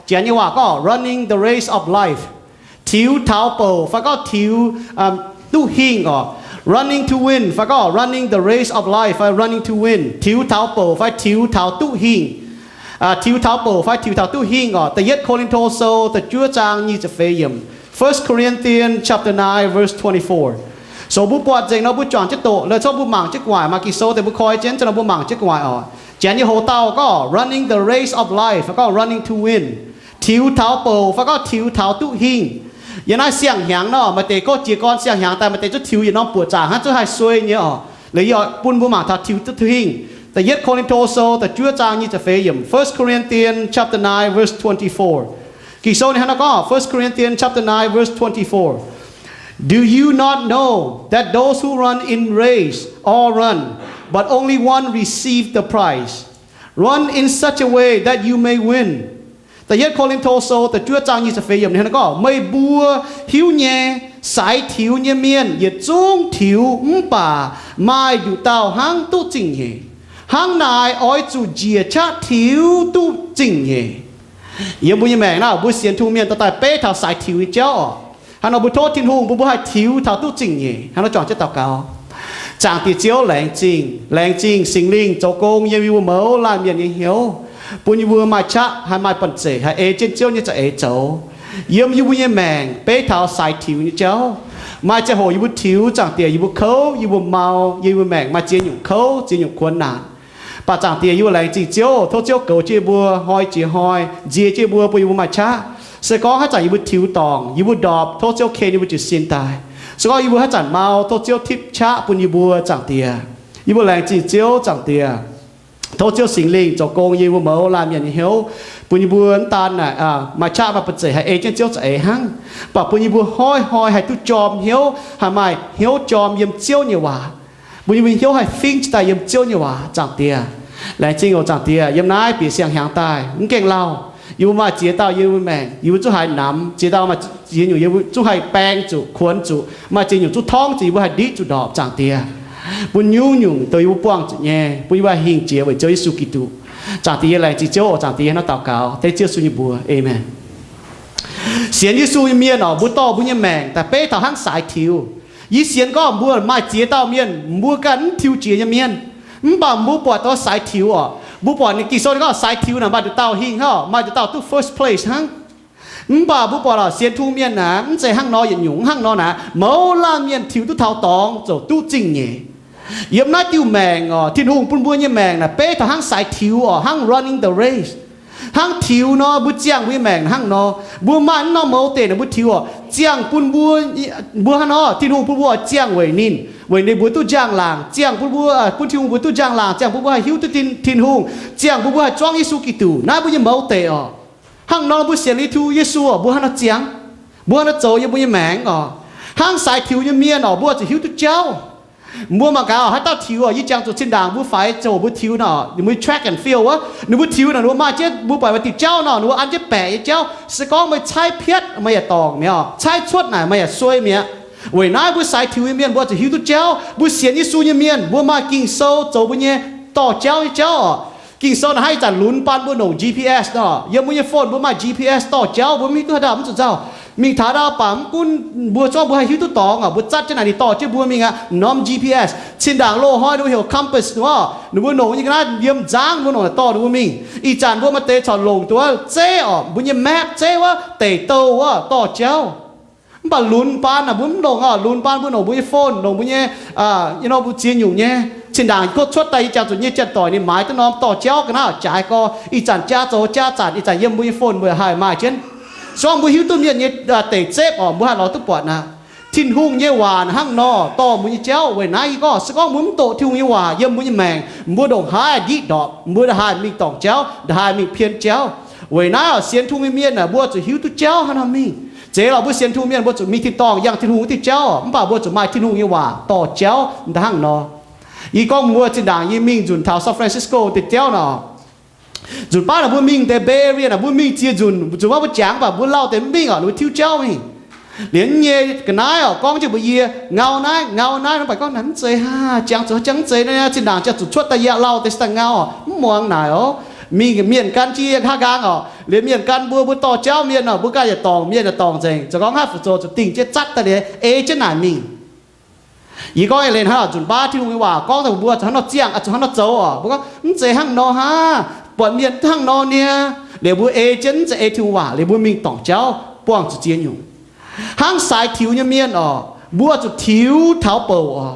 Janx nyei waac gorngv running the race of life, tiux taux bouc fai gorngv tiux duqv hingh oc. Running to win fai gorngv running the race of life fai running to win, tiux taux bouc fai tiux taux duqv hingh. Tiux taux bouc fai tiux taux duqv hingh oc. Da'yietv Ko^lin^to Sou da'juov zaang nyic ziepc feix yiemc. First Corinthians chapter nine, verse twenty-four. So mbuo buatc nzengc nor mbuo juangc jienv doqc, lorqc, mbuo mangc jienv gu'nguaaic, maaih Ging-Sou deix mbuo koi jienv nor mbuo mangc jienv gu'nguaaic oc. Janx nyei hoc dauh gorngv running the race of life, gorngv running to win, tiux taux bouc fai gorngv tiux taux duqv hingh. Yiem naaiv siang-hnyangx nor maaih deix gorngv jiez gorn siang-hnyangx daaih maaih deix zuqc tiux yietc norm buoqc zaangc hnangv, zuqc haih suei nyei oc. Liuz yie bun mbuo mangc taux tiux duqv hingh. Da'yietv Ko^lin^to Sou da'juov zaang nyic ziepc feix yiemc, First Corinthians chapter nine, verse twenty-four. Ging-Sou ninh hnangv naaiv gorngv, First Corinthians chapter nine, verse twenty-four. Do you not know that those who run in race all run, but only one receive the prize? Run in such a way that you may win. Da'yietv Ko^lin^to Sou da'juov zaang nyic ziepc feix yiemc ninh hnangv naaiv gorngv, meih mbuo hiuv nyei, saaix tiux nyei mienh yietc zungv tiux, mv baac maaih nduqc dauh hnangv duqv zingh nyeic. Hnangv naaic oix zuqc njiec qaqv tiux duqv zingh nyeic. Yiem mbuo nyei maengc naaiv, mbuo sienx Tin-Hungh mienh dorh daaih beiv taux saaix tiux nyei jauv oc. Hnangv nor mbuo tov Tin-Hungh bun mbuo haih tiux taux duqv zingh nyeic. Hnangv nor juangc jienv daux gaux. Zaangc Diex Ziouv, laengz zingh, laengz zingh Singx Lingh zoux gong yiem yie mbuo mouz laanh mienh nyei hnyouv, bun yie mbuo maaih qaqv, haih maaih banh zeic, haih ei jienv Ziouv nyei za'eix zoux. Yiem yie mbuo nyei maengc beiv taux saaix tiux nyei jauv. Maaih ziangh hoc yie mbuo tiux, Zaangc Diex, yie mbuo kouv, yie mbuo mau, yie mbuo maengc maaih ziex nyungc kouv, ziex nyungc kuonx naanc. Mv baac Zaangc Diex, yie mbuo laengz zingh Ziouv, tov Ziouv goux jienv yie mbuo, hnoi jiex hnoi nzie jienv yie mbuo, bun yie mbuo maaih qaqv. Se gorngv haaix zanc yie mbuo tiux dorngc, yie mbuo ndorpc, tov Ziouv ken yie mbuo jiez sin daaih. Se gorngv yie mbuo haaix zanc mau, tov Ziouv tipv qaqv bun yie mbuo, Zaangc Diex. Yie mbuo laengz zingh Ziouv, Zaangc Diex. Tov Ziouv Singx Lingh zoux gong yiem yie mbuo mouz laanh mienh nyei hnyouv, bun yie mbuo mv daan naaic maaih qaqv maaih banh zeic haih ei jienv Ziouv za'eix hnangv, mv baac bun yie mbuo hnoi-hnoi haih duqv jorm hnyouv, haih maaih hnyouv jorm yiem Ziouv nyei waac, bun yie mbuo hnyouv haih fingx jienv daaih yiem Ziouv nyei waac, Zaangc Diex. Laengz zingh oc, Zaangc Diex. Yiem naaiv bieqc siang-hnyangx daaih mv gaengh lauh, yie mbuo maaih ziex dauh yiem yie mbuo maengc, yie mbuo zungv haih namx, ziex dauh maaih ziex nyungc yie mbuo zungv haih baeng zuqc, kuonx zuqc, maaih ziex nyungc zungv torngv zuqc, yie mbuo haih ndiqv zuqc ndorpc, Zaangc Diex. Bun nyungc-nyungc dongh yie mbuo buangh zuqc nyei, bun yie mbuo haih hingh jiex weic Ziouv Yesu Giduc. Zaangc Diex, yie laengz zingh Ziouv oc, Zaangc Diex, yie hnangv naaiv daux gaux dengv Ziouv Yesu nyei mbuox, aamen. Sienx Yesu nyei mienh oc, mbuo dorh mbuo nyei maengc daaih beiv taux hnangv saaix tiux. Yie sienx gorngv mbuo maaih ziex dauh mienh mbuo ganh mv tiux jiex nyei mienh, mv baac mbuo buatc taux saaix tiux oc. Mbuo buatc ninh Ging-Sou ninh gorngv saaix tiux naaic maaih nduqc dauh hingh hnangv, maaih nduqc dauh duqv first place hnangv. Mv baac mbuo buatc oc, sienx Tin-Hungh mienh naaic mv zeiz hnangv nor yietc nyungc, hnangv nor naaic, mouz laanh mienh tiux duqv taux dorngx ziouc duqv zingh nyeic. Yiem naaiv diuh maengc oc, Tin-Hungh bun mbuo nyei maengc naaic beiv taux hnangv saaix tiux oc, hnangv running the race. Hnangv tiux nor, mbuo ziangh mbuo nyei maengc hnangv nor. Mbuo maaih mv norm mouz deic naaic mbuo tiux oc, ziangh bun mbuo, mbuo hnangv nor, Tin-Hungh bun mbuo oix ziangh weic ninh, weic ninh mbuo duqv njang-laangc, ziangh bun mbuo, bun Tin-Hungh mbuo duqv njang-laangc, ziangh bun mbuo haih hiuv duqv Tin-Hungh, ziangh bun mbuo haih zuangv Yesu Giduc. Naaiv mbuo nyei mouz deic oc. Hnangv nor mbuo sienx Yesu, Yesu oc, mbuo hnangv nor ziangx, mbuo hnangv nor zoux yiem mbuo nyei maengc oc. Hnangv saaix tiux nyei mienh oc, mbuo zuqc hiuv duqv jauv. Mbuo mangc gaax oc, haaix dauh tiux oc, yie jangx zuqc zinh ndaangc mbuo faix zoux mbuo tiux nor, ninh mbuo track and field wuov, ninh mbuo tiux nor, ninh mbuo maaih jienv, mbuo buatc maaih diuh jauv nor, ninh mbuo an jienv baeqc nyei jauv. Se gorngv meih caaiv piatv, meih yaac dorngc mi'aqv oc. Caaiv cuotv naaic, meih yaac suei mi'aqv. Weic naaiv mbuo saaix tiux nyei mienh mbuo zuqc hiuv duqv jauv. Mbuo sienx Yesu nyei mienh mbuo maaih Ging-Sou zoux mbuo nyei dorh jauv nyei jauv oc. Ging-Sou naaic hnangv ih zanc lunx baan mbuo longc G P S nor. Yiem mbuo nyei phone mbuo maaih G P S dorh jauv, mbuo mv hiuv duqv haaix dauh mv zuqc nzauh. Mingh taux ndau baac mv gunv mbuo zorqv mbuo haih hiuv duqv dorngx oc, mbuo zatv jienv naaic ninh dorh jienv mbuo mingh aqv. Norm G P S cin-ndaangc loz-hnoi ninh mbuo heuc compass nor, ninh mbuo longc nyei ga'naaiv yiem nzangv mbuo longc daaih dorh ninh mbuo mingh. Ih zanc mbuo maaih deix corc longc duqv zeiv oc, mbuo nyei map zeiv wuov, deic douh wuov dorh jauv. Mv baac lunx baan naaic mbuo mv longc oc. Lunx baan mbuo longc mbuo nyei phone, longc mbuo nyei, yie nor mbuo ziex nyungc nyei. Cin-ndaangc yie kov cuotv daaih yie jangx zuqc nyei janx-doic ninh maaiz duqv norm dorh jauv ga'naaiv jaaix gorx. Ih zanc jaa zoux jaa zanc, ih zanc yiem mbuo nyei phone mbuo haih maaih jienv. Se gorngv mbuo hiuv duqv mienh nyei deic zepv oc, mbuo haih lorz duqv buatc aqv. Tin-Hungh nyei waac hnangv nor dorh mbuo nyei jauv. Weic naaiv yie gorngv, se gorngv mbuo mv doqc Tin-Hungh nyei waac yiem mbuo nyei maengc, mbuo ndongc haaix njiec ndorpc, mbuo ndongc haaix mingh dorngc jauv, ndongc haaix mingh pien jauv. Weic naaiv oc, sienx Tin-Hungh nyei mienh aah, mbuo zuqc hiuv duqv jauv hnangv nor mingh. Zeiz lorqc, mbuo sienx Tin-Hungh mienh mbuo zuqc mingh tin-dorngh yangh Tin-Hungh wuov diuh jauv oc, mv baac mbuo zuqc maaih Tin-Hungh nyei waac dorh jauv hnangv nor. Yie gorngv mbuo zinh ndaangc yie mingh nzunc taux San Francisco deix jauv nor, nzunc baav naaic mbuo mingh deix Bay Area naaic mbuo mingh ziex nzunc, nzunc baav mbuo jangx mv baac mbuo lauh deix mv mingh oc, ninh mbuo tiuv jauv mingh. Liuz nyei ga'naaiv oc, gorngv jienv mbuox yie, ngau naaiv, ngau naaiv. Mv baac gorngv naaic mv zeiz hnangv, jangx zuqc jangx mv zeiz naaiv, zinh ndaangc jangx zuqc cuotv daaih yie lauh deix se daaih ngau oc, mv muangx naaic oc. Mingh mienh gan jienv yie haav nqaang oc. Liemh mienh gan mbuo, mbuo dorh jauv mienh nor, mbuo ganh yaac dorngc, mienh yaac dorngc nzengc. Zoux gorngv haaix fu'zoux zuqc dingh jienv zatv daaih liuz ei jienv naaic mingh. Yie gorngv eix leiz hnangv, nzunc baav Tin-Hungh nyei waac gorngv daaih mbuo zuqc hnangv nor ziangh, zuqc hnangv nor zoux oc. Mbuo gorngv mv zeiz hnangv nor hnangv, buatc mienh hnangv nor niaa, liuz mbuo ei jienv mv zeiz ei Tin-Hungh waac, liuz mbuo mingh dorngc jauv buangh zuqc ziex nyungc. Hnangv saaix tiux nyei mienh oc, mbuo zuqc tiux taux bouc oc.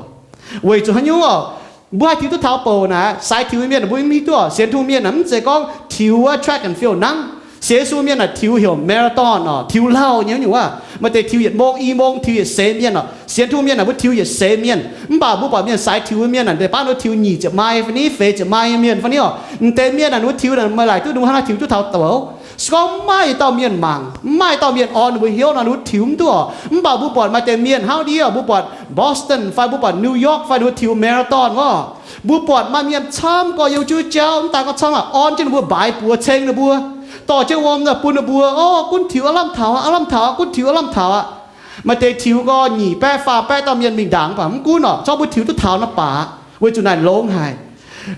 Weic zuqc haaix nyungc oc? Mbuo haih tiux duqv taux bouc naaic, saaix tiux nyei mienh mbuo mv hiuv duqv oc. Sienx Tin-Hungh mienh mv zeiz gorngv tiux wuov track and field hnangv. Sienx Yesu mienh naaic tiux heuc marathon oc, tiux lauh nyei nyungc wuov. Maaih deix tiux yietc mong i mong, tiux yietc seix mienh oc. Sienx Tin-Hungh mienh naaic mbuo tiux yietc seix mienh. Mv baac mbuo buatc mienh saaix tiux mienh naaic, deix baav ninh tiux nyic ziepc mai fai ni, feix ziepc mai nyei mienh fai ni oc. M'deix mienh naaic ninh mbuo tiux naaic maaih laaic duqv ninh mbuo hnangv naaiv tiux duqv taux bouc. Se gorngv mv maaih dauh mienh mangc, mv maaih dauh mienh orn ninh mbuo hnyouv nor, ninh mbuo tiux mv duqv oc. Mv baac mbuo buatc maaih deix mienh hnangv ndiev oc, mbuo buatc Boston fai mbuo buatc New York fai ninh mbuo tiux marathon wuov. Mbuo buatc maaih mienh camv gorx yiem juov jauv, mv daan gorngv camv aqv, orn jienv ninh mbuo mbaix buoz ceng ninh mbuo, dorh jienv wuom daaih bun ninh mbuo, o, gunv tiux aav lamh taux aqv, aav lamh taux aqv, gunv tiux aav lamh taux aqv. Maaih deix tiux gorx nyic baeqv faam baeqv dauh mienh mingh ndaangc, mv baac mv gunv oc, zorqv mbuo tiux duqv taux nor baac, weic zuqc naaic longx haic.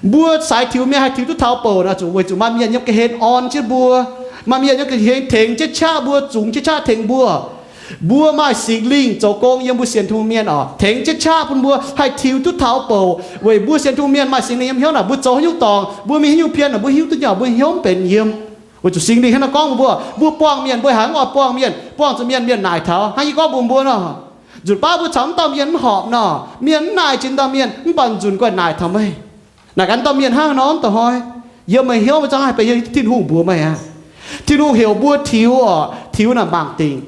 Mbuo saaix tiux mienh haih tiux duqv taux bouc naaic zuqc weic zuqc maaih mienh yiem ga'hlen orn jienv mbuo, maaih mienh yiem ga'hlen tengx jienv qaqv mbuo, zungx jienv qaqv tengx mbuo. Mbuo maaih Singx Lingh zoux gong yiem mbuo sienx Tin-Hungh mienh oc, tengx jienv qaqv bun mbuo haih tiux duqv taux bouc. Weic mbuo sienx Tin-Hungh mienh maaih Singx Lingh yiem hnyouv naaic, mbuo zoux haaix nyungc dorngc, mbuo mingh haaix nyungc pien naaic, mbuo hiuv duqv nyei, mbuo hnyouv mv benx yiem. Weic zuqc Singx Lingh hnangv naaiv gorngv mbuo, mbuo buangh mienh, mbuo haiz mv oix buangh mienh, buangh zuqc mienh, mienh naaic taux. Hnangv yie gorngv mbuox mbuo nor, nzunc baav mbuo caux mv dauh mienh mv horpc nor, mienh mv naaic jiex dauh mienh, mv baac nzunc guanh naaic taux meih. Naaic gaax dauh mienh hnangv nor, mv da'hnoi yiem meih hnyouv maiv zangv haih benx yiem Tin-Hungh mbuox meih aqv. Tin-Hungh heuc mbuo tiux oc, tiux naaic mangc dingc.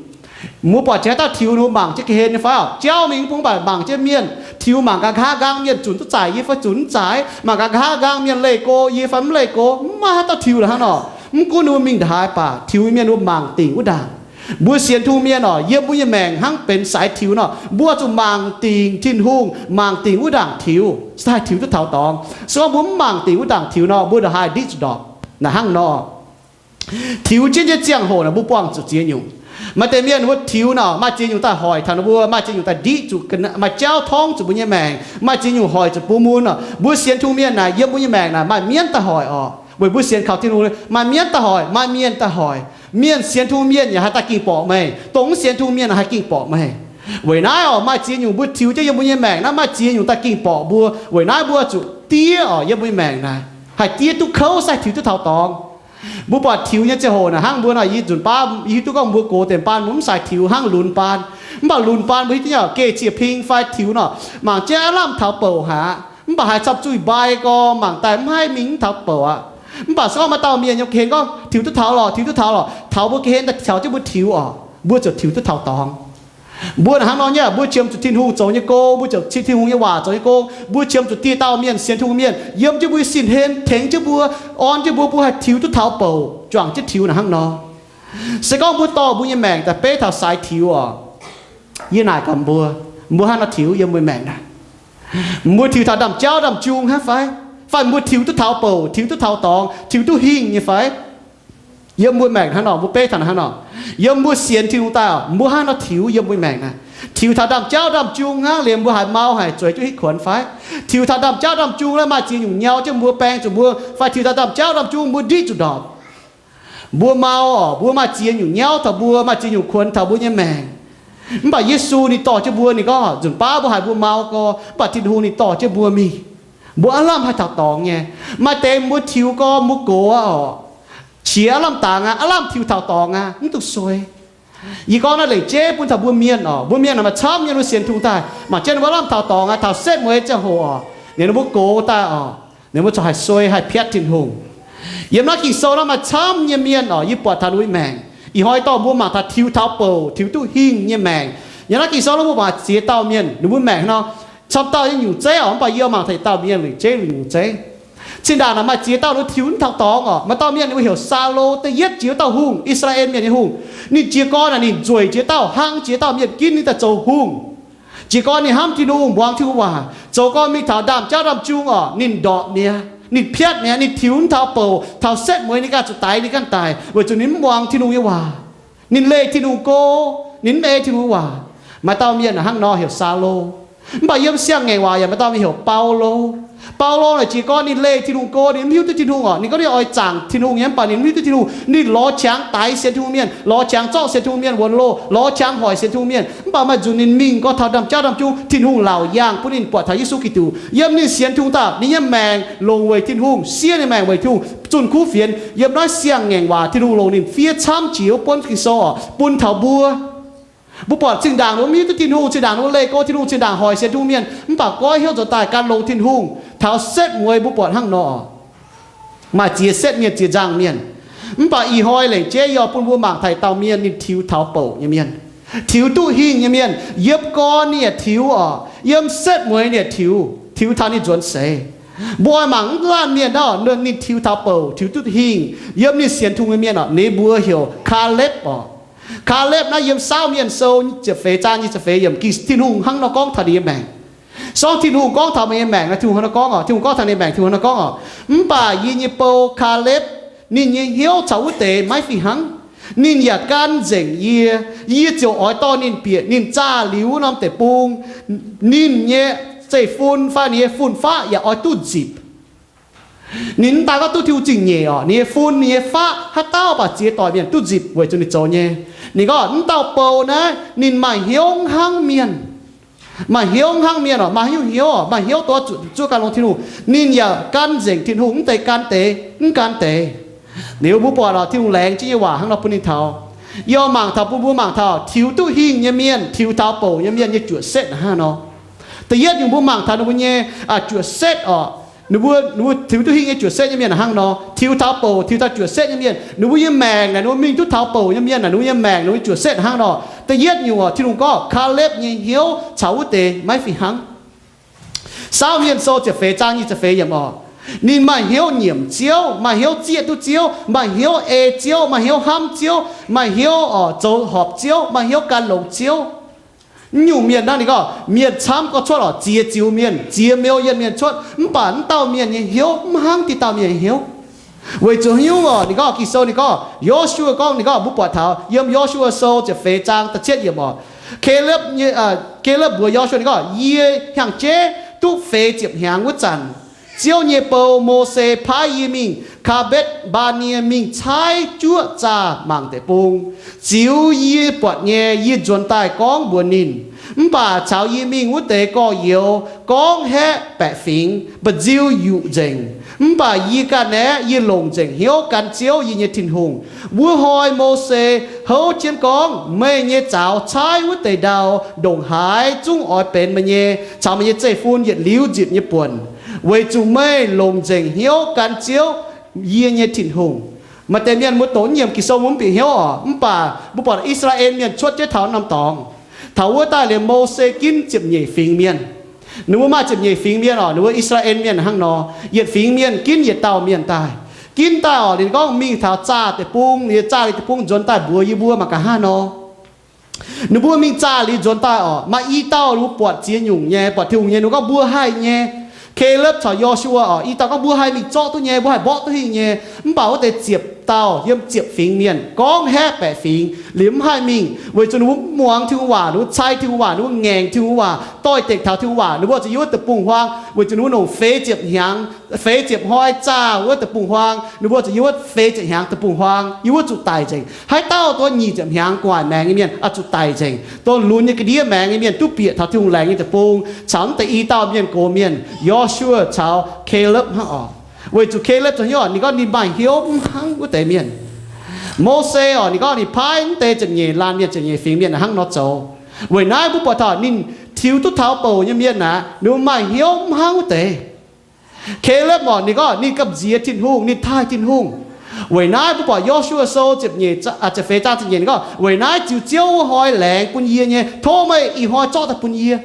Mbuo buatc jiex haaix dauh tiux, ninh mbuo mangc jienv ga'hlen nyei fai oc? Jauv mingh mv bung baac mangc jienv mienh, tiux mangc gaax nqa'haav nqaang mienh zunc duqv zaaic yie fai zunc mv zaaic, mangc gaax nqa'haav nqaang mienh leih go yie fai mv leih go, mv maaih haaix dauh tiux la'hnangv nor. Mv gunv ninh mbuo mingh ndongc haaix baac tiux mienh mbuo mangc dingc wuov ndaangc. Mbuo sienx Tin-Hungh mienh oc, yiem mbuo nyei maengc hnangv benx saaix tiux nor, mbuo zuqc mangc dingc Tin-Hungh, mangc dingc wuov ndaangc tiux, se haih tiux duqv taux dorngx. Se gorngv mbuo mv mangc dingc wuov ndaangc tiux nor, mbuo ndongc haaix ndiqv zuqc ndorpc. Naaic hnangv nor, tiux jienv nyei ziangh hoc naaic mbuo buangh zuqc ziex nyungc. Maaih deix mienh mbuo tiux nor, maaih ziex nyungc daaih hoic taux ninh mbuo, maaih ziex nyungc daaih ndiqv zuqc, maaih jauv torngv zuqc mbuo nyei maengc, maaih ziex nyungc hoic zuqc bun mbuo nor. Mbuo sienx Tin-Hungh mienh naaic, yiem mbuo nyei maengc naaic maaih mienv daaih hoic oc. Weic mbuo sienx kaux Tin-Hungh, maaih mienv daaih hoic, maaih mienh daaih hoic. Mienh sienx Tin-Hungh mienh yaac haih daaih ging borqc meih, dongh mv sienx Tin-Hungh mienh haih ging borqc meih. Weic naaiv oc, maaih ziex nyungc mbuo tiux jienv yiem mbuo nyei maengc naaiv, maaih ziex nyungc daaih ging borqc mbuo. Weic naaiv mbuo zuqc diev oc, yiem mbuo nyei maengc naaic haih diev duqv kouv se haih tiux duqv taux dorngx. Mbuo buatc tiux nyei ziangh hoc naaic hnangv mbuo nor, yie nzunc baav yie hiuv duqv gorngv mbuo gox deix baan mbuo mv sai tiux hnangv lunx baan. Mv baac lunx baan mbuo hiuv duqv nyei oc, geh ziec ping fai tiux nor, mangc jienv aav lamh taux bouc haic aqv. Mv baac haiz camv zuih mbai gorx mangc daaih mv haih mingh mv taux bouc aqv. Mv baac se gorngv maaih dauh mienh yiem ga'hlen gorngv tiux duqv taux lorqc, tiux duqv taux lorqc, taux mbuo ga'hlen daaih caux jienv mbuo tiux oc, mbuo ziouc tiux duqv taux dorngx. Mbuo naaic hnangv nor nyei, mbuo qiemx zuqc Tin-Hungh zoux nyei gong, mbuo ziouc cin Tin-Hungh nyei waac zoux nyei gong, mbuo qiemx zuqc dieh dauh mienh sienx Tin-Hungh mienh yiem jienv mbuo nyei sin hlen tengx jienv mbuo, orn jienv mbuo, mbuo haih tiux duqv taux bouc, juangc jienv tiux naaic hnangv nor. Se gorngv mbuo dorh mbuo nyei maengc daaih beiv taux saaix tiux oc, yie naaic gaax mbuo, mbuo hnangv nor tiux yiem mbuo maengc naaic, mbuo tiux taux ndaamv-jauv ndaamv-jung hnangv fai? Fai mbuo tiux duqv taux bouc, tiux duqv taux dorngx, tiux duqv hingh nyei fai? Yiem mbuo maengc hnangv nor, mbuo beiv taux hnangv nor, yiem mbuo sienx Tin-Hungh daaih, mbuo hnangv nor tiux yiem mbuo maengc naaic. Tiux taux ndaamv-jauv ndaamv-jung hnangv liemh mbuo haiz mau haic zueiz duqv hitv kuonx fai? Tiux taux ndaamv-jauv ndaamv-jung naaiv maaih ziex nyungc nyau jienv mbuo, baeng zuqc mbuo, fai tiux taux ndaamv-jauv ndaamv-jung mbuo ndiqv zuqc ndorpc. Mbuo mau oc, mbuo maaih ziex nyungc nyauv taux mbuo, maaih ziex nyungc kuonx taux mbuo nyei maengc. Mv baac Yesu ninh dorh jienv mbuo, ninh gorngv nzunc baav mbuo haiz mbuo mau gorx, mv baac Tin-Hungh ninh dorh jienv mbuo mingh. Mbuo aav lamh haih taux dorngx nyei. Maaih deix mbuo tiux gorx mbuo gox aqv oc, qiex aav lamh dangx aqv, aav lamh tiux taux dorngx aqv, mv duqv suei. Yie gorngv naaiv lengc jeiv bun taux mbuo mienh oc. Mbuo mienh naaic maaih camv nyei mbuo sienx Tin-Hungh daaih, mangc jienv ninh mbuo aav lamh taux dorngx aqv, taux setv mueiz ziangh hoc oc, ninh mbuo gox daaih oc, ninh mbuo corc haih suei haih piatv Tin-Hungh. Yiem naaiv Ging-Sou naaiv maaih camv nyei mienh oc, yie buatc taux ninh mbuo nyei maengc. Ih hnoi dorh mbuo mangc taux tiux taux bouc, tiux duqv hingh nyei maengc. Yiem naaiv Ging-Sou naaiv mbuo mangc ziex dauh mienh, ninh mbuo maengc nor, camv dauh nyei nyungc zeiv oc, mv baac yie mangc taux dauh mienh lengc jeiv nyungc zeiv. Cin-ndaangc naaic maaih ziex dauh ninh tiux mv taux dorngx oc. Maaih dauh mienh ninh mbuo heuc Saulo, da'yietv jiex wuov dauh hungh, I^saa^laa^en Mienh nyei hungh. Ninh jiez gorn naaic ninh nzueic jiex dauh, hlang jiex dauh mienh ginv ninh daaih zoux hungh. Jiez gorn ninh hnamv Tin-Hungh, muangx Tin-Hungh waac, zoux gorn mingh taux ndaamv-jauv ndaamv-jung oc, ninh ndorpc mi'aqv, ninh piatv mi'aqv, ninh tiux mv taux bouc, taux setv mueiz ninh ganh zuqc daix ninh ganh daic, weic zuqc ninh mv muangx Tin-Hungh nyei waac. Ninh leih Tin-Hungh go, ninh mv ei Tin-Hungh waac. Maaih dauh mienh hnangv nor heuc Saulo. Mv baac yiem siang-ngaengc waac yaac maaih dauh mienh heuc Baulo. Baulo naaic jiez gorn ninh leih Tin-Hungh go, ninh mv hiuv duqv Tin-Hungh orqc. Ninh gorngv ninh oix zaangc Tin-Hungh nyei, mv baac ninh mv hiuv duqv Tin-Hungh. Ninh lorz qangx daix sienx Tin-Hungh mienh, lorz qangx zorqv sienx Tin-Hungh mienh wuonx loh, lorz qangx hoic sienx Tin-Hungh mienh. Mv baac maaih nzunc ninh mingh gorngv taux ndaamv-jauv ndaamv-jung, Tin-Hungh laauc yaangh bun ninh buatc taux Yesu Giduc. Yiem ninh sienx Tin-Hungh daaih, ninh nyei maengc longc weic Tin-Hungh, siev ninh maengc weic Tin-Hungh, zunh kuv fienx yiem naaiv siang-ngaengc waac. Tin-Hungh longc ninh fiev camv jiex wuov buonv Ging-Sou orqc bun taux mbuo. Mbuo buatc zinh ndaangc ninh mbuo mv hiuv duqv Tin-Hungh, zinh ndaangc ninh mbuo leih go Tin-Hungh, zinh ndaangc hoic sienx Tin-Hungh mienh, mv baac goiv hnyouv nzuonx daaih gan longx Tin-Hungh. Taux setv mueiz mbuo buatc hnangv nor, maaih ziex setv mienh, ziex nzangc mienh. Mv baac ih hnoi lengc jeiv yie oix bun mbuo mangc taux dauh mienh ninh tiux taux bouc nyei mienh, tiux duqv hingh nyei mienh. Yiem gorn ninh yaac tiux orqc, yiem setv mueiz ninh yaac tiux, tiux taux ninh nzuonx seix. Mbuo oix mangc mv laanh mienh naaiv, ninh tiux taux bouc, tiux duqv hingh, yiem ninh sienx Tin-Hungh nyei mienh orqc, ninh mbuo heuc Kaalepv orqc. Kaalepv naaiv yiem Saauv Mienh Sou ziepc feix zaang nyic ziepc feix yiemc, Ging, Tin-Hungh hnangv nor gorngv taux ninh nyei maengc. Sorng Tin-Hungh gorngv taux meih nyei maengc naaiv, Tin-Hungh hnangv nor gorngv orqc, Tin-Hungh gorngv taux ninh nyei maengc, Tin-Hungh hnangv nor gorngv orqc, mv baac yie nyei bou, Kaalepv, ninh nyei hnyouv caux wuov deix maiv fih hnangv. Ninh yaac gan nzengc yie. Yie ziouc oix dorh ninh bieqc ninh zaah liuz wuov norm deic-bung. Ninh nyei zeiv-fun fai ninh nyei fun-faqv yaac oix duqv nzipc. Ninh mv daan gorngv duqv Tin-Hungh zingh nyeic orqc, ninh nyei fun, ninh nyei faqv, haaix dauh baac ziex doic mienh duqv nzipc weic zuqc ninh zoux nyei. Ninh gorngv mv dauh bou naaiv ninh maaih hnyouv hnangv mienh. Maaih hnyouv hnangv mienh orqc, maaih hnyouv, hnyouv orqc, maaih hnyouv duqv zuqc, zuqc gan longx Tin-Hungh. Ninh yaac gan nzengc Tin-Hungh mv deix gan deix, mv gan deix. Liuz mbuo buatc orqc, Tin-Hungh laengz jienv nyei waac hnangv nor bun ninh taux. Yie mangc taux, bun mbuo mangc taux tiux duqv hingh nyei mienh, tiux taux bouc nyei mienh nyei juoqc setv hnangv nor. Da'yietv nyungc mbuo mangc taux ninh mbuo nyei juoqc setv orqc. Ninh mbuo, ninh mbuo tiux duqv hingh nyei juoqc setv nyei mienh hnangv nor, tiux taux bouc, tiux taux juoqc setv nyei mienh, ninh mbuo nyei maengc naaic, ninh mbuo mingh duqv taux bouc nyei mienh naaic, ninh mbuo nyei maengc, ninh mbuo juoqc setv hnangv nor. Da'yietv nyungc orqc, Tin-Hungh gorngv Kaalepv nyei hnyouv caux wuov deix maiv fih hnangv. Saauv Mienh Sou ziepc feix zaang nyic ziepc feix yiemc orqc, ninh maaih hnyouv nyiemc Ziouv, maaih hnyouv zieqv duqv Ziouv, maaih hnyouv ei Ziouv, maaih hnyouv hnamv Ziouv, maaih hnyouv orqc zoux horpc Ziouv, maaih hnyouv gan longx Ziouv. Mv nyungc mienh naaiv ninh gorngv mienh camv gorngv cuotv orqc, ziex ziux mienh, ziex million mienh cuotv, mv baac mv dauh mienh nyei hnyouv mv hnangv diqc dauh mienh nyei hnyouv. Weic zuqc haaix nyungc orqc, ninh gorngv Ging-Sou ninh gorngv, Yo^su^waa gorngv, ninh gorngv mbuo buatc taux yiem Yo^su^waa Sou ziepc feix zaang da'cietv yiemc orqc, Kaalepv nyei, Kaalepv mbuox Yo^su^waa ninh gorngv, yie hnyangx-jeiv duqv feix ziepc hnyangx wuov zanc, Ziouv nyei bou, Mose, paaiv yie mingh Kaa^mbetc Mbaa^nie mingh caaiv juoqv zaah mangc deic-bung. Ziux yie buatc nyei, yie nzuonx daaih gorngv mbuox ninh. Mv baac caux yie mingh wuov deix gorx-youz gorngv haeqv baeqc fingx, mba'nziu yuqc nzengc. Mv baac yie ganh aeqv, yie longc nzengc hnyouv gan Ziouv yie nyei Tin-Hungh. Wuov hnoi Mose houv jienv gorngv, meih nyei zaux caaiv wuov deix ndau ndongc haaix zungv oix benx meih nyei caux meih nyei zeiv-fun yietc liuz nzipc nyei buonc, weic zuqc meih longc nzengc hnyouv gan Ziouv yie nyei Tin-Hungh. Maaih deix mienh mbuo doqc nyiemc Ging-Sou mbuo mv bieqc hnyouv orqc, mv baac mbuo buatc I^saa^laa^en Mienh cuotv jienv taux norm dorngx, taux wuov daaih liemh Mose ginv ziepc nyeic fingx mienh. Ninh mbuo maaih ziepc nyeic fingx mienh orqc, ninh mbuo I^saa^laa^en Mienh hnangv nor, yietc fingx mienh ginv yietc dauh mienh daaih. Ginv daaih orqc, ninh gorngv mingh taux zaah deic-bung, ninh zaah liuz deic-bung nzuonx daaih mbuox yie mbuo mangc gaax hnangv nor. Ninh mbuo mingh zaah liuz nzuonx daaih orqc, maaih i dauh ninh mbuo buatc ziex nyungc nyei, buatc Tin-Hungh nyei, ninh gorngv mbuo haih nyei. Kaalepv caux Yo^su^waa orqc, i dauh gorngv mbuo haih mingh zorqv duqv nyei, mbuo haih mborqv duqv hingh nyei. Mv baac wuov deix ziepc dauh yiem ziepc fingx mienh gorngv haeqv baeqc fingx liuz mv haih mingh, weic zuqc ninh mbuo mv muangx Tin-Hungh waac, ninh mbuo cai Tin-Hungh waac, ninh mbuo ngaengc Tin-Hungh waac, doix-dekc taux Tin-Hungh waac, ninh mbuo zuqc yiem wuov deic-bung-huaang, weic zuqc ninh mbuo longc feix ziepc hnyangx, feix ziepc hnoi zaah wuov deic-bung-huaang, ninh mbuo zuqc yiem wuov feix ziepc hnyangx deic-bung-huaang, yiem wuov zuqc daic nzengc. Haaix dauh dongh nyic ziepc hnyangx gu'nguaaic maengx nyei mienh oix zuqc daic nzengc. Dongh lunx nyei ga'ndiev maengx nyei mienh duqv bieqc taux Tin-Hungh laengz nyei deic-bung caux mv deix i dauh mienh gox mienh, Yo^su^waa caux Kaalepv hnangv orqc. Weic zuqc Kaalepv zoux hnyouv orqc, ninh gorngv ninh maaih hnyouv mv hnangv wuov deix mienh. Mose orqc, ninh gorngv ninh paaiv mv deix ziepc nyeic laanh mienh, ziepc nyeic fingx mienh hnangv nor zoux. Weic naaiv mbuo buatc taux ninh tiux duqv taux bouc nyei mienh aqv, ninh maaih hnyouv mv hnangv wuov deix. Kaalepv orqc, ninh gorngv ninh gamh nziex Tin-Hungh, ninh taaih Tin-Hungh. Weic naaiv mbuo buatc Yo^su^waa Sou ziepc nyeic, ziepc feix zaang ziepc nyeic ninh gorngv, weic naaiv ziux Ziouv wuov hnoi laengz bun yie nyei, tov meih ih hnoi zorqv daaih bun yie.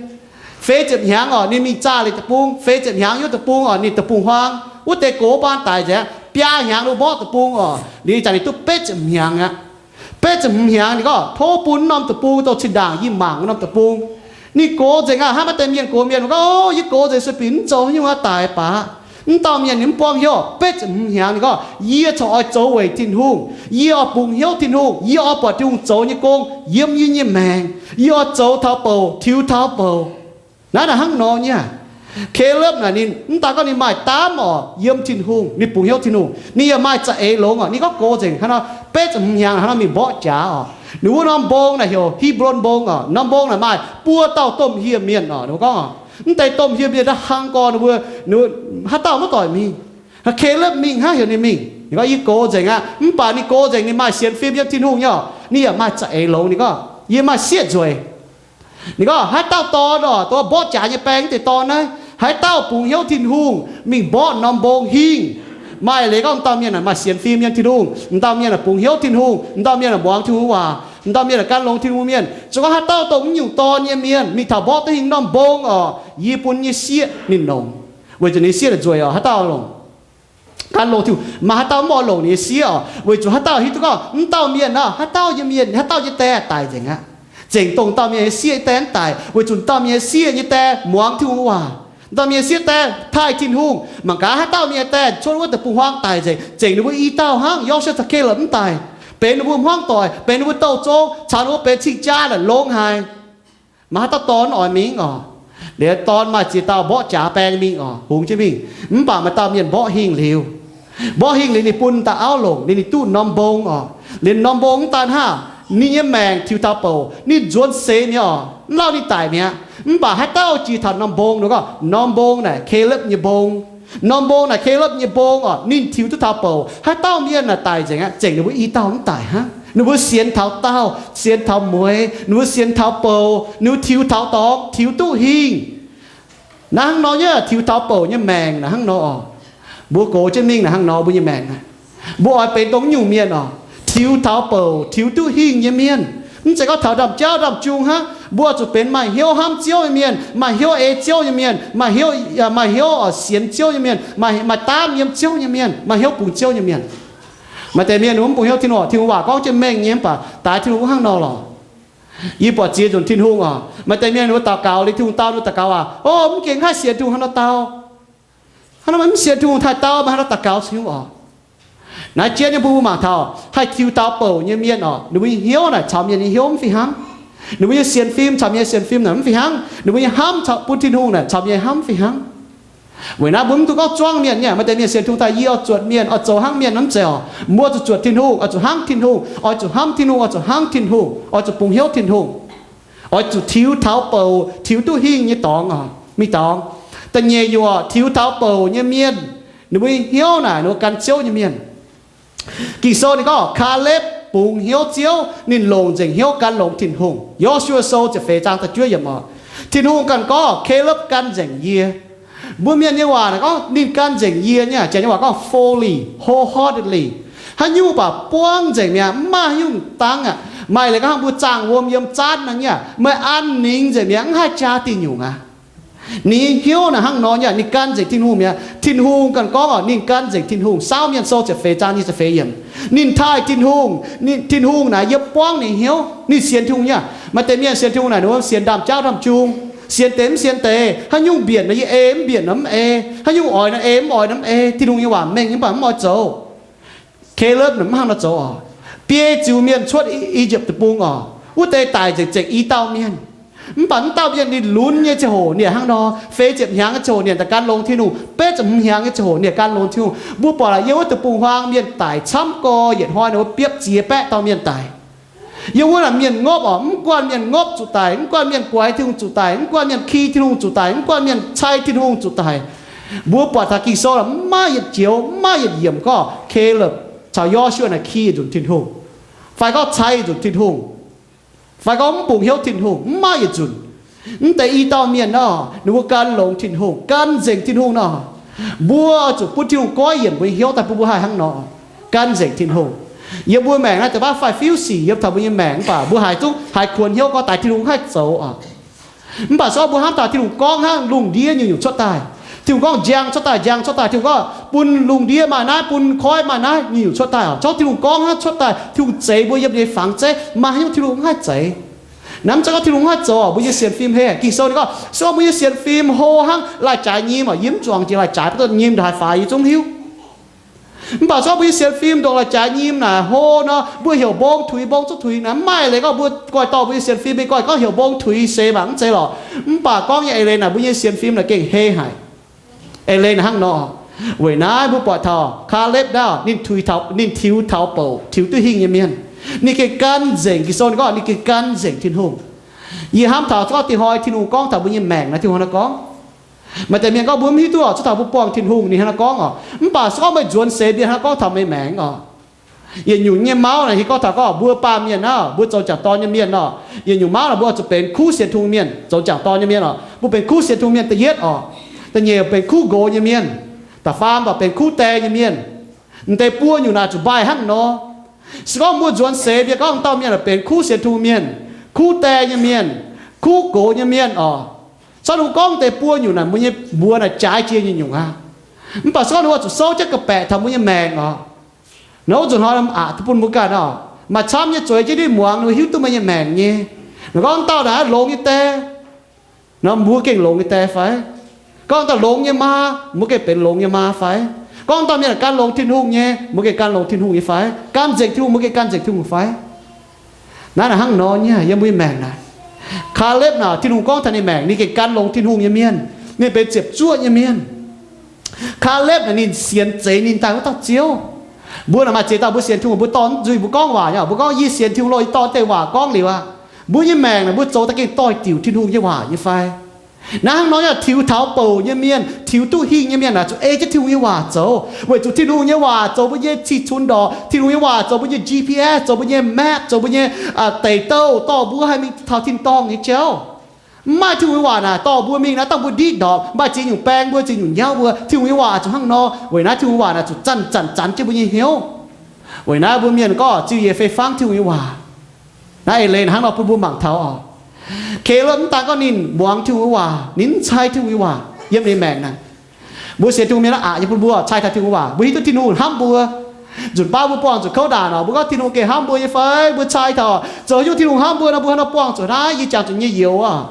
Feix ziepc hnyangx orqc, ninh mingh zaah liuz deic-bung, feix ziepc hnyangx yiem wuov deic-bung orqc, ninh deic-bung-huaang wuov deix gox baan daic nzengc aqv. Biaa hnyangx ninh mborqv deic-bung orqc, ninh zanc ninh duqv betv ziepc hnyangx aqv. Betv ziepc hnyangx ninh gorngv tov bun norm deic-bung dongh zinh ndaangc yie mangc wuov norm deic-bung. Ninh gox nzengc aqv. Hnangv maaih deix mienh gox mienh gorngv, o, yie gox nzengc sueih binc mv zoux haaix nyungc aqv, daic baac. Mv dauh mienh ninh mv buangv hnyouv. Betv ziepc hmz hnyangx ninh gorngv, yie corc oix zoux weic Tin-Hungh. Yie oix bungx hnyouv Tin-Hungh. Yie oix buatc Tin-Hungh zoux nyei gong yiem yie nyei maengc. Yie oix zoux taux bouc, tiux taux bouc. Naaiv naaic hnangv nor nyei aqv. Kalopv naaic ninh mv daaih gorngv ninh maaih daamv oc, yiem Tin-Hungh, ninh bungx hnyouv Tin-Hungh, ninh yaac maaih za'eix longx oc. Ninh gorngv gox nzengc hnangv nor, betv ziepc hmz hnyangx hnangv nor mingh mborqv jaax oc. Ninh wuov norm mbong naaic heuc He^mbo^lon Mbong oc. Norm mbong naaic maaih buo dauh domh hieh mienh oc. Ninh mbuo gorngv oc, mv deix domh hieh mienh daaih hlang gorx ninh mbuo, haaix dauh maiv doic mingh. Kalopv mingh hnangv, heuc ninh mingh. Ninh gorngv, yie gox nzengc aqv. Mv baac ninh gox nzengc ninh maaih sienx fim yiem Tin-Hungh nyei oc. Ninh yaac maaih za'eix longx. Ninh gorngv, yie maaih sieqv nzueic. Ninh gorngv, haaix dauh dorn oc, dongh mborqv jaax nyei baeng mv deix dorn naaiv, haaix dauh bungx hnyouv Tin-Hungh mingh mborqv norm mbong hingh, maaih leiz gorngv m'dauh mienh maaih sienx fim yiem Tin-Hungh, m'dauh mienh bungx hnyouv Tin-Hungh, m'dauh mienh muangx Tin-Hungh waac, m'dauh mienh gan longx Tin-Hungh mienh. Zuqc gorngv haaix dauh dongh mv nyungc dorn nyei mienh mingh taux mborqv duqv hingh norm mbong oc, yie bun yie nyei sieqv ninh longc, weic zuqc ninh sieqv ninh nzueic oc. Haaix dauh longc, gan longx Tin-Hungh. Maaih haaix dauh mv oix longc ninh nyei sieqv oc, weic zuqc haaix dauh hiuv duqv gorngv m'dauh mienh naaic, haaix dauh nyei mienh, haaix dauh nyei die daic nzengc aqv. Zengc dongh dauh mienh nyei sieqv nyei die mv daic, weic zuqc dauh mienh nyei sieqv nyei die muangx Tin-Hungh waac. Dauh mienh nyei sieqv die taaih Tin-Hungh. Mangc gaax haaix dauh mienh nyei die cuotv wuov deic-bung-huaang daic nzengc, zengc ninh mbuo i dauh hnangv, Yorsuaa caux Kalopv mv daic, benx ninh mbuo hmuangv doic, benx ninh mbuo douh zong, caux ninh mbuo benx cing-jaa naaic longx haic. Maaih haaix dauh dorn oix mingh oc? Liuz dorn maaih ziex dauh mborqv jaax baeng mingh oc, hungx jienv mingh. Mv baac maaih dauh mienh mborqv hingh liuz, mborqv hingh liuz ninh bun dauh auv longc, liuz ninh duqv norm mbong oc. Liuz norm mbong mv daan hnangv, ninh nyei maengc tiux taux bouc, ninh nzuonx seix mi'aqv oc, mv lauh ninh daic mi'aqv. Mv baac haaix dauh jiex taux norm mbong, ninh gorngv norm mbong naaic Kalopv nyei mbong. Norm mbong naaic Kalopv nyei mbong oc, ninh tiux duqv taux bouc. Haaix dauh mienh naaic daic nzengc aqv, zengc ninh mbuo i dauh mv daic hnangv. Ninh mbuo sienx taux daauh, sienx taux mueiz, ninh mbuo sienx taux bouc, ninh mbuo tiux taux dorngx, tiux duqv hingh. Naaiv hnangv nor nyei, tiux taux bouc nyei maengc naaiv hnangv nor oc. Mbuo gox jienv mingh naaiv hnangv nor mbuo nyei maengc naaic. Mbuo oix benx dongh nyungc mienh oc, tiux taux bouc, tiux duqv hingh nyei mienh. Mv zeiz gorngv taux ndaamv-jauv ndaamv-jung hnangv. Mbuo oix zuqc benx maaih hnyouv hnamv Ziouv nyei mienh, maaih hnyouv ei Ziouv nyei mienh, maaih hnyouv, maaih hnyouv oix sienx Ziouv nyei mienh, maaih, maaih daamv yiem Ziouv nyei mienh, maaih hnyouv bungx Ziouv nyei mienh. Maaih deix mienh mv bungx hnyouv Tin-Hungh, Tin-Hungh waac gorngv jienv mengh nyei, mv baac daaih Tin-Hungh mv hnangv nor lorqc. Yie buatc ziex nzunc Tin-Hungh oc, maaih deix mienh ninh mbuo daux gaux liuz Tin-Hungh dau, ninh mbuo daux gaux aac, o, mv gengh haih sienx Tin-Hungh hnangv nor dau. Hnangv nor maiv sienx Tin-Hungh taaih dau, maiv hnangv nor daux gaux Tin-Hungh oc. Naaiv jien nyei mbuo mangc taux haih tiux taux bouc nyei mienh oc, ninh mbuo nyei hnyouv naaic caux mienh nyei hnyouv mv fih hnangv. Ninh mbuo nyei sienx fim caux mienh nyei sienx fim naaic mv fih hnangv. Ninh mbuo nyei hnamv caux bun Tin-Hungh naaic caux mienh nyei hnamv mv fih hnangv. Weic naaiv mbuo mv dungx gorngv zuangv mienh nyei. Maaih deix mienh sienx Tin-Hungh daaih, yie oix zuotc mienh, oix zoux hnangv mienh, mv zeiz oc. Mbuo zuqc zuotc Tin-Hungh, oix zuqc hnangv Tin-Hungh, oix zuqc hnamv Tin-Hungh, oix zuqc hnangv Tin-Hungh, oix zuqc bungx hnyouv Tin-Hungh, oix zuqc tiux taux bouc, tiux duqv hingh nyei dorngx oc. Mingh dorngx, da'nyeic nyungc oc, tiux taux bouc nyei mienh, ninh mbuo nyei hnyouv naaic ninh mbuo gan Ziouv nyei mienh. Ging-Sou ninh gorngv Kaalepv bungx hnyouv Ziouv, ninh longc nzengc hnyouv gan longx Tin-Hungh. Yo^su^waa Sou ziepc feix zaang da'juov yiemc oc. Tin-Hungh ganh gorngv, Kaalepv gan nzengc yie. Mbuo mienh nyei waac naaic gorngv ninh gan nzengc yie nyei, Janx nyei waac gorngv fully, wholeheartedly. Haaix nyungc baac buangv nzengc mi'aqv, mv maaih haaix nyungc dangv aqv. Maaih leiz gorngv hnangv mbuo zaangh wuom yiem zaanv nor nyei aqv, meih an ningx nzengc mi'aqv, mv haih jaa diuh nyungc aqv. Ninh nyei hnyouv naaic hnangv nor nyei aqv, ninh gan nzengc Tin-Hungh mi'aqv. Tin-Hungh ganh gorngv oc, ninh gan nzengc Tin-Hungh. Saauv mienh sou ziepc feix zaang nyic ziepc feix yiemc. Ninh taaih Tin-Hungh, ninh, Tin-Hungh naaic yiem buangv ninh hnyouv. Ninh sienx Tin-Hungh nyei aqv. Maaih deix mienh sienx Tin-Hungh naaic, ninh wuov sienx ndaamv-jauv ndaamv-jung, sienx deix mv sienx deix, haaix nyungc mbienc nor yie ei, mv mbienc nor mv ei, haaix nyungc oix nor ei, mv oix nor mv ei. Tin-Hungh nyei waac mengh nyei, mv baac mv oix zoux. Kaalepv mv hnangv nor zoux oc. Biei ziux mienh cuotv I^yipv Deic-Bung oc, wuov deix daic nzengc, zengc i dauh mienh. Mv baac mv dauh mienh ninh lunx nyei ziangh hoc ninh hnangv nor, feix ziepc hnyangx nyei ziangh hoc ninh daaih gan longx Tin-Hungh, betv ziepc hmz hnyangx nyei ziangh hoc ninh gan longx Tin-Hungh. Mbuo buatc laaix yiem wuov deic-bung-huaang mienh daic camv gorx, yietc hnoi ninh mbuo biopv ziex baeqv dauh mienh daic. Yiem wuov naaic mienh ngopv oc, mv guanh mienh ngopv zuqc daic, mv guanh mienh guaix Tin-Hungh zuqc daic, mv guanh mienh ki Tin-Hungh zuqc daic, mv guanh mienh cai Tin-Hungh zuqc daic. Mbuo buatc taux Ging-Sou mv maaih yietc joux, mv maaih yietc yiemc gorngv Kaalepv caux Yo^su^waa naaic ki nzunc Tin-Hungh, fai gorngv cai nzunc Tin-Hungh, fai gorngv mv bungx hnyouv Tin-Hungh, mv maaih yietc nzunc. Mv deix i dauh mienh nor, ninh mbuo gan longx Tin-Hungh, gan nzengc Tin-Hungh nor, mbuo zuqc bun Tin-Hungh goiv yienc mbuo nyei hnyouv daaih bun mbuo haih hnangv nor gan nzengc Tin-Hungh. Yiem mbuo maengc naaiv deix baav fai fiuv sic yiem taux mbuo nyei maengc, mv baac mbuo haiz zungv haiz kuonx hnyouv gorngv daaih Tin-Hungh haih zoux oc. Mv baac se gorngv mbuo hnamv taux Tin-Hungh gorngv hnangv, lungh ndiev nyungc-nyungc cuotv daaih. Tin-Hungh gorngv njang cuotv daaih, njang cuotv daaih. Tin-Hungh gorngv bun lungh ndiev maaih naaiv, bun koiv maaih naaiv, nyungc-nyungc cuotv daaih oc. Se gorngv Tin-Hungh gorngv hnangv cuotv daaih, Tin-Hungh zeix mbuo yiem nyei fangx zeiv, maaih haaix nyungc Tin-Hungh mv haih zeix? Naaiv mv zeiz gorngv Tin-Hungh mv haih zoux oc, mbuo nyei sienx fim heh. Ging-Sou ninh gorngv se gorngv mbuo nyei sienx fim hlo hnangv lai-jaaix nyim oc, yie mv zuangx jiex lai-jaaix, mv dongh nyim ndongc haaix faix yie zungv hiuv. Mv baac se gorngv mbuo nyei sienx fim ndongc la'jaaix nyim naaic hlo nor, mbuo heuc mbong tuix, mbong zuqc tuix naaic, mv maaih eix leiz gorngv mbuo goiv dorh mbuo nyei sienx fim, mingh goiv gorngv heuc mbong tuix se mangc mv zeiz lorqc. Mv baac gorngv nyei eix leiz naaic mbuo nyei sienx fim naaic gengh hei haic. Eix leiz naaic hnangv nor, weic naaiv mbuo buatc taux Kaalepv naaic, ninh tiux taux bouc, tiux duqv hingh nyei mienh. Ninh gengh gan nzengc, Ging-Sou ninh gorngv ninh gengh gan nzengc Tin-Hungh. Yie hnamv taux se gorngv dingc hnoi Tin-Hungh gorngv taux mbuo nyei maengc naaic, Tin-Hungh hnangv nor gorngv. Maaih deix mienh gorngv mbuo mv hiuv duqv oc, cuotv taux mbuo buangh Tin-Hungh ninh hnangv nor gorngv oc. Mv baac se gorngv meih nzuonx seix mbuo hnangv nor gorngv taux meih maengc oc. Yietc nyungc nyei mauv naaic hiuv gorngv taux gorngv mbuo baamh mienh naaic, mbuo zoux jangc dorn nyei mienh oc. Yietc nyungc mauv naaic mbuo oix zuqc benx kuv sienx Tin-Hungh mienh, zoux jangc dorn nyei mienh oc. Mbuo benx kuv sienx Tin-Hungh mienh da'yietv oc. Da'nyeic benx kuv nqox nyei mienh. Da'faam oix benx kuv die nyei mienh. M'deix buo nyungc naaic zuqc mbaih hnangv nor. Se gorngv mbuo nzuonx seix mbuo gorngv dauh mienh benx kuv sienx Tin-Hungh mienh, kuv die nyei mienh, kuv nqox nyei mienh oc, se gorngv ninh mbuo gorngv deix buo nyungc naaic mbuo nyei mbuox naaic jaaix jiex nyungc-nyungc aqv. Mv baac se gorngv ninh mbuo zuqc souv jienv ga'baeqc taux mbuo nyei maengc oc. Nor wuov nzunc hnoi aqc duqv bun mbuo ganh oc. Maaih camv nyei zueiz jienv ndiev muangx, ninh mbuo hiuv duqv meih nyei maengc nyei. Ninh gorngv dauh naaic longx nyei die, nor mbuo gengh longx nyei die fai? Gorngv dauh longx nyei maa, mbuo gengh benx longx nyei maa fai? Gorngv dauh mienh gan longx Tin-Hungh nyei, mbuo gengh gan longx Tin-Hungh nyei fai? Gan nzengc Tin-Hungh, mbuo gengh gan nzengc Tin-Hungh fai? Naaiv naaic hnangv nor nyei yiem mbuo nyei maengc naaic. Kaalepv naaic, Tin-Hungh gorngv taux ninh maengc, ninh gengh gan longx Tin-Hungh nyei mienh. Ninh benx ziepc zuoqv nyei mienh. Kaalepv naaic ninh sienx zeiz ninh daaih wuov dauh Ziouv. Mbuo naaic maaih ziex dauh mbuo sienx Tin-Hungh, mbuo dorh nzuih mbuo gorngv waac nyei, mbuo gorngv yie sienx Tin-Hungh loh, yie dorh deix waac gorngv liuz aqv. Mbuo nyei maengc naaic mbuo zoux daaih gengh doix-diuc Tin-Hungh nyei waac nyei fai? Naaiv hnangv nor nyei, tiux taux bouc nyei mienh, tiux duqv hingh nyei mienh naaic zuqc ei jienv Tin-Hungh nyei waac zoux, weic zuqc Tin-Hungh nyei waac zoux mbuo nyei cih cunx ndorqc, Tin-Hungh nyei waac zoux mbuo nyei G P S, zoux mbuo nyei map, zoux mbuo nyei deic-douh, dorh mbuo haih mingh taux tin-dorngh nyei jauv. Mv maaih Tin-Hungh nyei waac naaic dorh mbuo mingh naaiv, dangh mbuo ndiqv ndorpc, maaih ziex nyungc baeng mbuo, ziex nyungc nyauv mbuo. Tin-Hungh nyei waac zuqc hnangv nor. Weic naaiv Tin-Hungh waac naaic zuqc zanc-zanc zanx jienv mbuo nyei hnyouv. Weic naaiv mbuo mienh gorngv ziux yietc fei fangv Tin-Hungh nyei waac. Naaiv eix leiz hnangv nor bun mbuo mangc taux oc. Kaleb mv daan gorngv ninh muangx Tin-Hungh nyei waac, ninh mv cai Tin-Hungh nyei waac yiem ninh maengc naaic. Mbuo sienx Tin-Hungh mienh naaiv aqc nyei bun mbuo cai taux Tin-Hungh waac, mbuo hiuv duqv Tin-Hungh hnamv mbuo. Nzunc baav mbuo buangh zuqc kouv ndaanc oc, mbuo gorngv Tin-Hungh gengh hnamv mbuo nyei fai? Mbuo cai taux zoux haaix nyungc Tin-Hungh hnamv mbuo nor, mbuo hnangv nor buangh zuqc naaiv. Yie jangx zuqc nyei youz oc,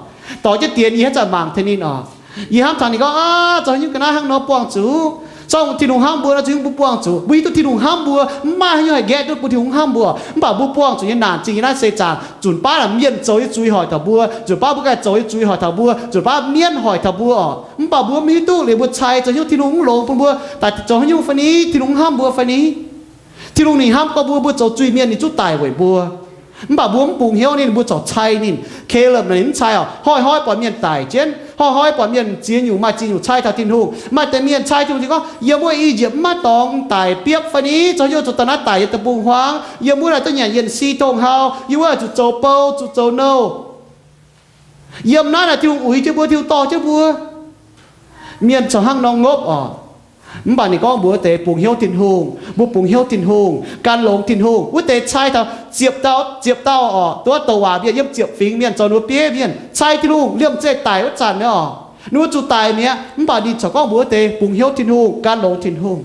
dorh jienv dienx yie haaix zanc mangc taux ninh oc. Yie hnamv taux ninh gorngv, aa, zoux haaix nyungc ga'naaiv hnangv nor buangh zuqc. Zorqv Tin-Hungh hnamv mbuo nor, zoux haaix nyungc mbuo buangh zuqc? Mbuo hiuv duqv Tin-Hungh hnamv mbuo. Mv maaih haaix nyungc haih nqaeqv duqv bun Tin-Hungh hnamv mbuo. Mv baac mbuo buangh zuqc nyei naanc zingh yiem naaiv seix zaangc, nzunc baav naaic mienh zoux nyei zuiz hoic taux mbuo, nzunc baav mbuo ganh zoux nyei zuiz hoic taux mbuo, nzunc baav mienv hoic taux mbuo oc. Mv baac mbuo mv hiuv duqv liuz mbuo cai zoux haaix nyungc Tin-Hungh mv longx bun mbuo, daaih zoux haaix nyungc fai ni? Tin-Hungh mv hnamv mbuo fai ni? Tin-Hungh ninh hnamv gorngv mbuo, mbuo zoux zuiz-mienh ninh zungv daic weic mbuo. Mv baac mbuo mv bungx hnyouv ninh, mbuo corc cai ninh. Kaleb naaic ninh mv cai oc. Hnoi-hnoi buatc mienh daic jienv, hnoi-hnoi buatc mienh ziex nyungc maaih ziex nyungc cai taux Tin-Hungh. Maaih deix mienh cai Tin-Hungh, ninh gorngv, yiem wuov I^yipv mv maaih dorngx daic biopv fai ni? Zoux haaix nyungc zuqc daaih naaiv daic yiem deic-bung-huaang? Yiem wuov naaic duqv nyanc yienh si tong hau, yiem wuov zuqc zoux bou, zuqc zoux nouh. Yiem naaiv naaic Tin-Hungh uix jienv mbuo, Tin-Hungh dorh jienv mbuo. Mienh corc hnangv nor ngopv oc. Mv baac ninh gorngv mbuox wuov deix bungx hnyouv Tin-Hungh, mbuo bungx hnyouv Tin-Hungh, gan longx Tin-Hungh. Wuov deix cai taux ziepc dauh, ziepc dauh oc, duqv douc waac mienh yiem ziepc fingx mienh zoux ninh mbuo bieiv mienh, cai Tin-Hungh liemh zeih daic wuov zanc nyei oc. Ninh mbuo zuqc daic mi'aqv, mv baac ninh corc gorngv mbuox wuov deix bungx hnyouv Tin-Hungh, gan longx Tin-Hungh.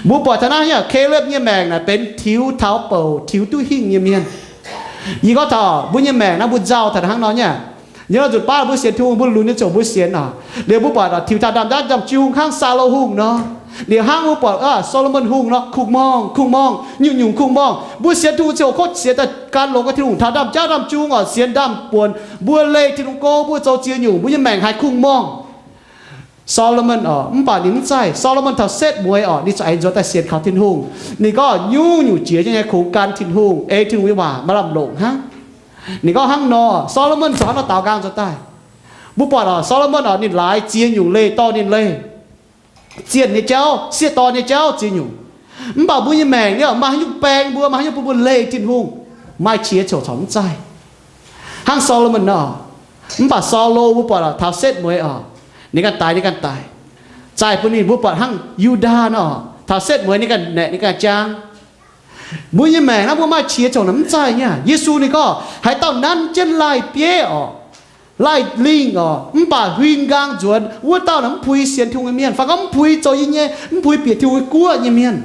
Mbuo buatc taux naaiv nyei Kaleb nyei maengc naaic benx tiux taux bouc, tiux duqv hingh nyei mienh. Yie gorngv taux mbuo nyei maengc naaiv mbuo nzauh taux hnangv nor nyei. Yiem nzunc baav mbuo sienx Tin-Hungh, mbuo lunx nyei ziouc mbuo sienx oc. Liuz mbuo buatc tiux taux ndaamv-jaav ndaamv-jung hnangv Saulo Hungh nor. Liuz hnangv mbuo buatc Solomon Hungh nor, kungx-morngh, kungx-morngh, nyungc-nyungc kungx-morngh. Mbuo sienx Tin-Hungh ziouc kotv sienx daaih gan longx gorx Tin-Hungh taux ndaamv-jaav ndaamv-jung oc, sienx ndaamv-buonc. Mbuo leih Tin-Hungh go, mbuo zoux ziex nyungc, mbuo nyei maengc haiz kungx-morngh. Solomon oc, mv baac ninh mv zaih. Solomon taux setv mueiz oc, ninh zuqc aengx nzuonx daaih sienx kaux Tin-Hungh. Ninh gorngv nyungc-nyungc jiex nyei kungx gan Tin-Hungh, ei Tin-Hungh nyei waac maaih lamh longc hnangv. Ninh gorngv hnangv nor, Solomon corc hnangv nor daaux nqaang nzuonx daaih. Mbuo buatc oc, Solomon oc, ninh laaix ziex nyungc leih dorh ninh leih. Zienh nyei jauv, sieqv dorn nyei jauv ziex nyungc. Mv baac mbuo nyei maengc nyei, maaih haaix nyungc baeng mbuo, maaih haaix nyungc bun mbuo leih Tin-Hungh, maaih qiex ziouc corc mv zaih. Hnangv Solomon nor. Mv baac Saulo mbuo buatc oc, taux setv mueiz oc, ninh ganh daix, ninh ganh daic. Zaih bun ninh. Mbuo buatc hnangv Yu^ndaa nor, taux setv mueiz ninh ganh naeqc, ninh ganh jaang. Mbuo nyei maengc naaiv mbuo maaih qiex ziouc mv zaih nyei. Yesu ninh gorngv haaix dauh nanv jienv laih bieiv oc, laih lingh oc, mv baac huin nqaang nzuonx, wuov dauh naaic mv puix sienx Tin-Hungh nyei mienh, fai gorngv mv puix zoux yie nyei, mv puix bieqc Tin-Hungh nyei guoqv nyei mienh.